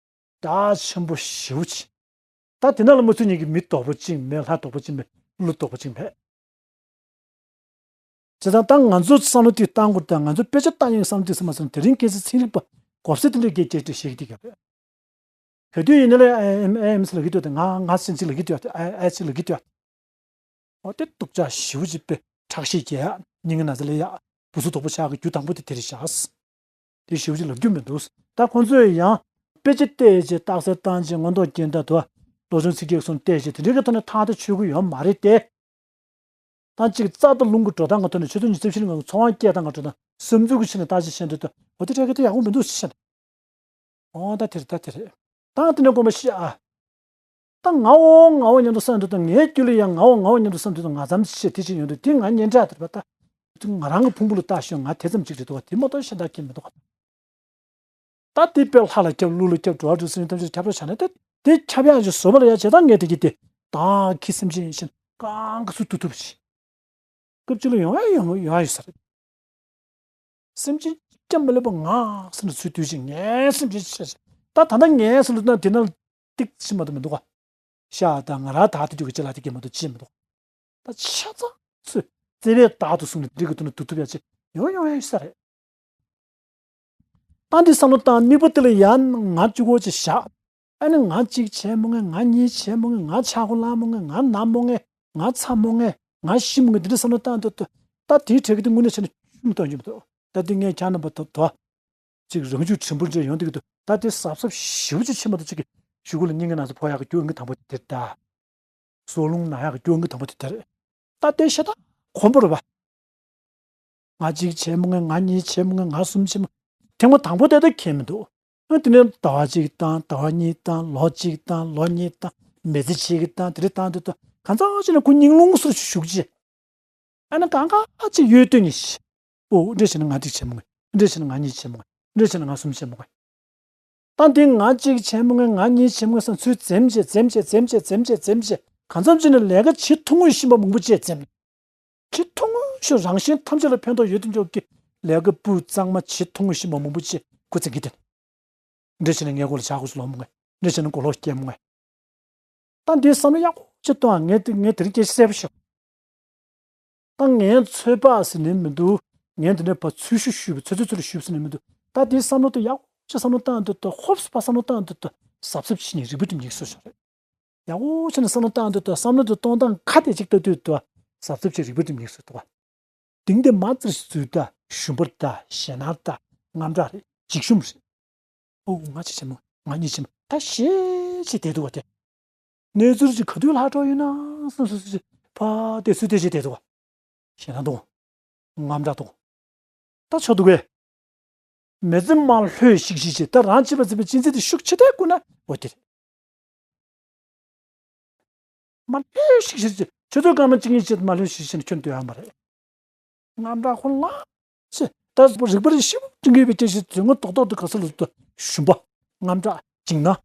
ད་ཆེན་པོ་ཞེ་པོ་ཅིག། ད་དེ་ན་ལ་མ་ཚུད་མཁན་གྱི་མི་དོག་པོ་གཅིག་མེད། ལྷ་དོག་པོ་གཅིག་མེད། ཀླུ་དོག་པོ་གཅིག་མེད། བྱས་ཙང་ད་ང་ཚོ་བསམ་བློ་དེ་བཏང་དགོས། ད་ང་ཚོ་དཔེ་ཆ་ལྟ་ཡོང་བསམ་བློ་དེ་ཟེར་མ་ཟེར་ན་དེ་རིང་ཁ་སང་ཚན་རིག་པ་གོ་ས་དེ་འདྲ་སྐད་ཆ་བཤད་ཀྱི་འདུག་ག། ག་དུས་ཡིན་ན་ལས་ཨེ་ཨེམ་ཨེ་ཨེམ་སི་ལབ་ཀྱི་འདུག། དེ་ང་ང་སེམས་ཅན་ལབ་ཀྱི་འདུག། ཨེ་ཨེ་ཅི་ལབ་ཀྱི་འདུག། འོ་དེ་སྡུག་ཅག་ཞེ་པོ་ཅིག་དཔེ་ཁྲག་ཤེད་རྒྱས་ཡག། སྙིང་གི་ན་ཚ་ལས་ཡག། བུ་ཚོ་དོག་པོ་ཆགས་ཀྱི་རྒྱུ་དང་པོ་དེ་དེ་རེད་ཤག། དེ་ཞེ་པོ་ཅིག་ལབ་རྒྱུ་མི་འདུག། ད་ཁོང་ཚོས་ཡང་དཔེ་ཆ་བལྟས་རྗེས་རྟགས་གསལ་བཏང་རྗེས་མངོན་རྟོགས་རྒྱན་ལྟར་དུ་བློ་སྦྱོང་ཚིག་བརྒྱད་གསུམ་བལྟས་རྗེས་དེ་འདྲའི་གི་ཐོག་ནས་ཐག་དེ་ཆོད་ཀྱི་ཡོད་མ་རེད་དེ། ད་གཅིག་རྩ་དང་རླུང་གི་འགྲོ་སྟངས་ཀྱི་ཐོག་ནས་ཆུ་ཚོད་ཉི་ཤུ་རྩ་བཞི་ནང་ཚོར་བ་སྐྱེ་སྟངས་ཀྱི་འགྲོ་སྟངས་བསམ་ཚུལ་གྱི་ཆ་ནས་བརྟག་དཔྱད་བྱས་འདུག་ད། འོ་དེ་འདྲ་གི་དེ་ཡག་པོ་མི་འདུག་ཟེར་བཤད། འོ་ད་དེ་རེད། ད་དེ་རེད། ད་དེ་ནས་དགོངས་པ་བཞེས་ཨ། ད་ངའོ་ངའོ་སྙམ་དུ་བསམ་འདུག། ད་ངའི་རྒྱུད་ལ་ཡང་ངའོ་ངའོ་སྙམ་དུ་བསམ་འདུག། ད་ང་ཙམ་ཞིག་དེ་ཅིག་ཡོང་དུས་དེ་ང་སྙན་གྲགས་དེ་རེད་པ། ད་ང་རང་གི་ཕུང་པོ་ལ་བལྟས་ཤོག། ང་དེ་ཙམ་ཅིག་རེད་འདུག་བ། དེ་མ་གཏོགས་གཞན་དག་གིས་མི་འདུག་བ། ད་དེ་དཔེ་ལྷ་ལ་སྐྱབས། ཀླུ་ལ་སྐྱབས། འགྲོ་བ་རིགས་དྲུག་ཐམས་ཅད་ལ་སྐྱབས་རོགས་བྱས་ན་དེ་དེ་ཁྱབ་ཡག་ཅིག་བཟོ་བ་ལ་ཡ་བྱེད་སྟངས་ངས་དེ་གི་དེ་དང་ཁྱི་སེམས་ཅན་ཡིན་ཕྱིན་གང་ག་ཚུར་བཏུལ་ཐུབ་ཅིག། སྐབས་གཅིག་ལ་ཡོང་ཡ་ཡོང་ཡོང་ཡ་ཡོད་ས་རེད། སེམས་ཅན་གཅིག་ཀྱང་མི་སླེབས་པ་ང་ཟེར་ནས་ཚུར་བཏུལ་ཅིག། ངའི་སེམས་ཅན་ཅིག་ཟེར། ད་ད་ལྟ་ངའི་ཟེར་ལབ་ན་དེ་ན་ཏིག་ཙམ་མ་གཏོགས་མི་འདུག་ག། ཤ་དང་ང་རང་ད་དེ་འདྲ་གི་ཅི་ལ་དེ་གི་མ་གཏོགས་ཅི་མི་འདུག། ད་ཆ་ཚང་ཚོས་བརྩེ་བས་བདག་ཏུ་བཟུང་ནས་འདི་གི་ཐོག་ནས་བསྡུ་ཐུབ་ཡ་ཅིག། ཡོང་ཡོང་ཡོང་ས་རེད། ད་འདི་བསམ་བློ་བཏང་། དམིགས་པ་དེ་ལ་ཡང་ང་གཅིག་པོ་ཅིག་བཞག་ཨ་ནི་ང་གཅིག་བྱས་མ་དགོས། ང་གཉིས་བྱས་མ་དགོས། ང་ཆག་སྒོ་ལངས་མ་དགོས། ང་ན་མ་དགོས། ང་ཚ་མ་དགོས། ང་ཤི་མ་དགོས། འདི་འདྲ་བསམ་བློ་བཏང་དུས་ད་དེའི་གྲས་ཀྱི་དེ་དངོས་གནས་བྱས་ན་ཆུ་མི་གཏོང་རྒྱུ་མི་འདུག་ད་འདི་ངས་ཁྱེད་རྣམ་པ་ད་དོ་ཅིག་རང་ཤུགས་ཕྲན་བུ་འདྲ་ཡོང་དུས་ཀྱི་འདུག་ད་དེ་གཟབ་གཟབ་ཞེ་པོ་ཅིག་བྱེད་མ་ཐུབ་ཅིག་གི་གཞུག་གུ་ལ་སྙིང་གི་ན་ཚ་ཕོག་ཡག་གི་རྒྱུ་ཨང་ཀི་དང་པོ་དེ་རེད་ད། སྲོག་རླུང་ན་ཡག་གི་རྒྱུ་ཨང་ཀི་དང་པོ་དེ་དེ་རེད། ད་དེ་ཤ་སྟག་དཀོན་པོ་རེད་པ། ང་གཅིག་བྱས་མ་དགོས། ང་གཉིས་བྱས་མ་དགོས། ང་གསུམ་བྱས་མ་དགོས། ཐེངས་མ་དང་པོ་དེ་ད་ཁྱད་མི་འདུག་ཨ་དེ་ནས་ཟླ་བ་གཅིག་བཏང་། ཟླ་བ་གཉིས་བཏང་། ལོ་གཅིག་བཏང་། ལོ་གཉིས་བཏང་། མི་ཚེ་གཅིག་གི་བཏང་། དེ་རིང་བཏང་དུས་ད་གང་ཚང་ཅིག་ན་ཁོ་སྙིང་རླུང་སོར་ཞུགས་ཀྱི། ཨ་ནི་གང་ག་ཅིག་ཡོད་དོན་ནི་ཤི། ཨོ་འདྲ་བྱས་ན་ང་གཅིག་བྱས་མ་དགོས། འདྲ་བྱས་ན་ང་གཉིས་བྱས་མ་དགོས། འདྲ་བྱས་ན་ང་གསུམ་བྱས་མ་དགོས། ད་འདི་ང་གཅིག་བྱས་མ་དགོས། ང་གཉིས་བྱས་མ་དགོས་བསམ་ཚུལ་འཛེམ་བྱས་འཛེམ་བྱས་འཛེམ་བྱས་འཛེམ་བྱས་འཛེམ་བྱས་གང་འཚམ་ཅིག་ནས་ལས་ཀ་བྱེད་ཐུབ་ངོ་ཤེས་པ་མང་པོ་བྱས་འཛེམ། བྱེད་ཐུབ་ངོ་ཤེས། རང་གཞན་ཐམས་ཅད་ལ་ཕན་ཐོགས་ཡོད་དུ་འཇོག་གི་ལས་ཀ་སྤུས་གཙང་མ་བྱེད་ཐུབ་ངོ་ཤེས་པ་མང་པོ་བྱས་ཁུ་ཚ་གི་དེ། འདྲ་བྱས་ན་ངའི་མགོ་ལ་ཇག་གུ་སུ་ལོག་མ་དགོས། འདྲ་བྱས་ན་མགོ་ལོག་སྐྱེ་མ་དགོས། ད་འདི་བསམ་བློ་ཡག་པོ་ཅིག་གཏོང་། ངས་དེ་ངས་དེ་རིང་སྐད་ཆ་གསལ་པོ་ཤོད། ད་ངས་ཚོད་དཔག་ཟེར་ནི་མི་འདུག་ངས་འདི་ནས་ཕར་ཚུལ་ཞིབ་ཞུས་པ། ཚོད་ཚོད་ཚོད་ཞིབ་ཟེར་ནི་མི་འདུག་ད་དེའི་བསམ་བློ་དེ་ཡག་པོ་ཅིག་བསམ་བློ་བཏང་དུས་ད་ཧོབ་སེ་ཕར་བསམ་བློ་བཏང་དུས་ད་གཟབ་གཟབ་བྱེད་ནི་རིག་པ་དེ་ཉིག་སོ་ཤོར་རེད། ཡག་པོ་བྱས་ནས་བསམ་བློ་བཏང་དུས་ད་བསམ་བློ་དེ་གཏོང་སྟངས་ཁ་དེ་ཅིག་ལྟ་དུས་ད་གཟབ་གཟབ་བྱེད། རིག་པ་དེ་ཉིག་སོ་འདུག་བ། དེང་དེ་མ་ཙིར་ཟུར་ད་ཞུམ་པར་ད་ཞེད་སྣང་ད་དངངས་སྐྲག་རེད། འཇིགས་ཞུམ་རེད། ཨོ་ང་གཅིག་བྱས་མ་དགོས། ང་གཉིས་བྱས་མ་དགོས། ད་ཞེད་ཅིག་བསྡད་འདུག་བ་དེ། གནས་ཚུལ་ཅིག་ག་དུས་ལྷག་འགྲོ་ཡོད་ན་བསམ་སོ་སོ་ཅིག་ཕར་བལྟས་ཚུར་བལྟས་ཅིག་བསྡད་འདུག་བ། ཞེད་སྣང་འདུག་དངངས་སྐྲག་འདུག་ད་ཆོག་འདུག་གས། མི་ཚེ་མ་ལྷོད་ཤིག་ཤིག་ཅིག་ད་རང་གཅེས་པར་འཛིན་པའི་གཅེས་འཛིན་དེ་ཤུགས་ཆེ་ཐལ་བསྐུར་ན་འོ་དེ་རེད། མ་ལྷོད་ཤིག་ཤིག་ཅིག་ཁྱོད་ཚོའི་སྐར་མ་གཅིག་གཉིས་ཅིག་མ་ལྷོད་ཤིག་ཤིག་ནས་ཁྱོད་སྡོད་ཡ་མ་རེད། དངངས་སྐྲག་ཁོ་ལངས་ཅི། ད་རིག་པ་རེ་ཞིབ་ཏུ་འགྱུས་པའི་སྐད་ཆ་དོན་དངོས་རྡོག་རྡོག་ཏུ་ག་ས་ལ་ཞུམ་པ། དངངས་སྐྲག་འཇིགས་སྣང་།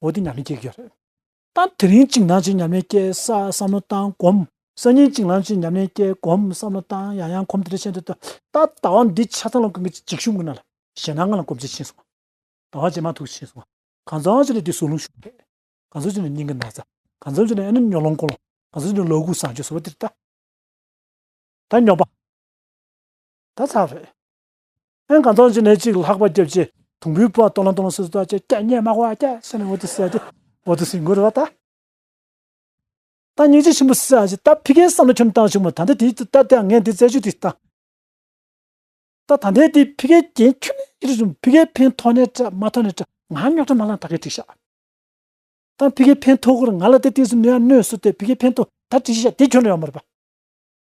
འོ་དེ་ཉམས་ལེན་སྐྱེ་གི་ཡོད་རེད། ད་དེ་རིང་འཇིགས་སྣང་ཅིག་ཉམས་ལེན་སྐྱེ། ས་བསམ་བློ་བཏང་སྒོམ། སང་ཉིན་འཇིགས་སྣང་ཅིག་ཉམས་ལེན་སྐྱེ། སྒོམ། བསམ་བློ་བཏང་། ཡང་ཡང་སྒོམ། དེ་འདྲ་བྱས་འདུག་ད་ལྟ་བ་འདི་ཆ་ཚང་ལ་ཀུན་གྱི་འཇིགས་ཞུམ་གྱི་ནང་ལ་ཞེད་སྣང་ལྔ་ལ་སྒོམ་བྱེད་ཕྱིན་སོང་། ཟླ་བ་རྗེས་མ་ཐུག་ཕྱིན་སོང་། གང་ཚང་ཅིག་ལ་འདི་ཟུག་རླུང་ཤུགས་རེད། གང་ཚང་ཅིག་ལ་སྙིང་གི་ན་ཚ། གང་ཚང་ཅིག་ལ་ཨ་ནི་ཉོ་ལོང་ཀོ་ལོང་། གང་ཚང་ཅིག་ལ་ལོ་དགུ་བཟང་སྤྱོད་ཟེར་བ་འདིར་ལྟ། ད་ཉོ་པ། ད་ཚར་རེད། ཨེ་གང་ཚང་ཅིག་ནས་ཅིག་ལྷགས་པ་རྒྱབ་ཅིག་དུང་ཕུའི་པ་ཏོ་ལང་ཏོ་ལང་སོ་སོ་ད་ཅིག་སྐྱ་ཉེ་མ་གོ་ཨ་སྐྱ་ཟེར་ནས་འོ་དེ་ཟེར་ཏེ་འོ་དེ་ཟིན་དགོས་རེད་བ་ད། ད་སྙིང་རྗེ་ཆེན་པོ་ཟེར་ཨ་ཅིག་ད་ཕི་ཀའི་བསམ་བློ་ཁྱོན་བཏང་ཞུ་མོ། ད་ལྟ་དེ་ད་ལྟ་ངས་འདི་རྩད་གཅོད་དེ་བཏང་། ད་ད་ལྟའི་དེ་ཕི་ཀའི་རྒྱན་ཁྱོན་ནས་ཡིད་རུ་ཕི་ཀའི་ཕན་ཐོགས་ནས་འདྲ་མ་ཐོགས་ནས་འདྲ་ང་རྙོག་དྲ་མ་ལངས་ད་གས་འགྲིག་ཤག་ད་ཕི་ཀའི་ཕན་ཐོགས་ཀྱི་རེད། ང་ལ་དེ་ཏིག་ཙམ་གནོད་ཡ་གནོད་སོང་སྟེ་ཕི་ཀའི་ཕན་ཐོགས་ད་འགྲིག་ཤག་དེ་ཁྱོན་ནས་ཡོད་མ་རེད་པ།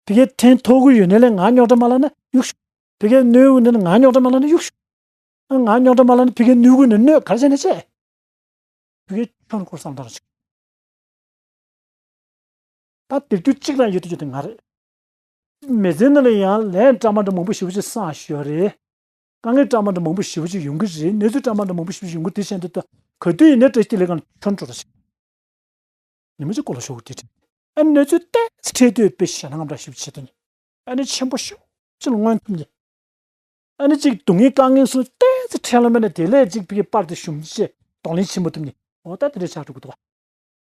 ཕི་ཀའི་ཕན་ཐོགས་ཀྱི་ཡོད་ནའི་ལས་ང་རྙོག་དྲ་མ་ལངས་ན་གཡུག་ཤོག་ཕི་ཀའི་གནོད་ཀྱི་ཡོད་ནའི་ང་རྙོག་དྲ་མ་ལངས་ན་གཡུག་ཤོག་ང་རྙོག་དྲ་མ་ལངས་ན་ཕི་ཀའི་གནོད་ཀྱི་ཡོད་ནའི་གནོད་ག་རེ་བྱས་ནས་བྱས། ཕི་ཀའི་ཁྱོན་སྐོར་བསམ་བློ་བཏང་རོགས་བྱེད། ད་དེབ་སྐྱོ་གཅིག་ལ་ཡོད་དུ་ཡོད་དེ་ང་རེད། མི་ཚེ་ནང་ལ་ཡང་ལས་སྐྲག་མ་འདྲ་མང་པོ་ཞེ་པོ་ཅིག་བསགས་ཡོད་རེད། དཀའ་ངལ་སྐྲག་མ་འདྲ་མང་པོ་ཞེ་པོ་ཅིག་ཡོང་གི་རེད། གནས་ཚུལ་སྐྲག་མ་འདྲ་མང་པོ་ཞེ་པོ་ཅིག་ཡོང་གི་རེད། དེ་བྱས་འདུག་ད་ག་དུས་ཡིན་ནའི་བཀྲ་ཤིས་བདེ་ལེགས་སྒང་ཁྱོན་འགྲོ་ར་ཞིག་ཉི་མ་གཅིག་སྐོར་ལ་ཞོག་གི་དེ་དྲན། ཨ་ནི་གནས་ཚུལ་ཏོག་ཙམ་འཕྲད་དུས་དཔེ་ཞེད་སྣང་དངངས་སྐྲག་ཞེ་པོ་བྱེད་དོ་ནི། ཨ་ནི་ཆེན་པོ་ཞེ་པོ་ཅིག་ལ་མངོན་ཐུབ་ནི། ཨ་ནི་གཅིག་སྡུག་བསྔལ་དཀའ་ངལ་སོགས་ཏོག་ཙམ་འཕྲད་ལ་མེད་ན་དེ་ལས་གཅིག་ཕ་གི་པར་དེ་ཞུམ་བྱས་གདོང་ལེན་ཆེན་པོ་ཐུབ་ནི། འོ་ད་དེ་འདྲ་ཆགས་འགྲོ་གི་འདུག་བ།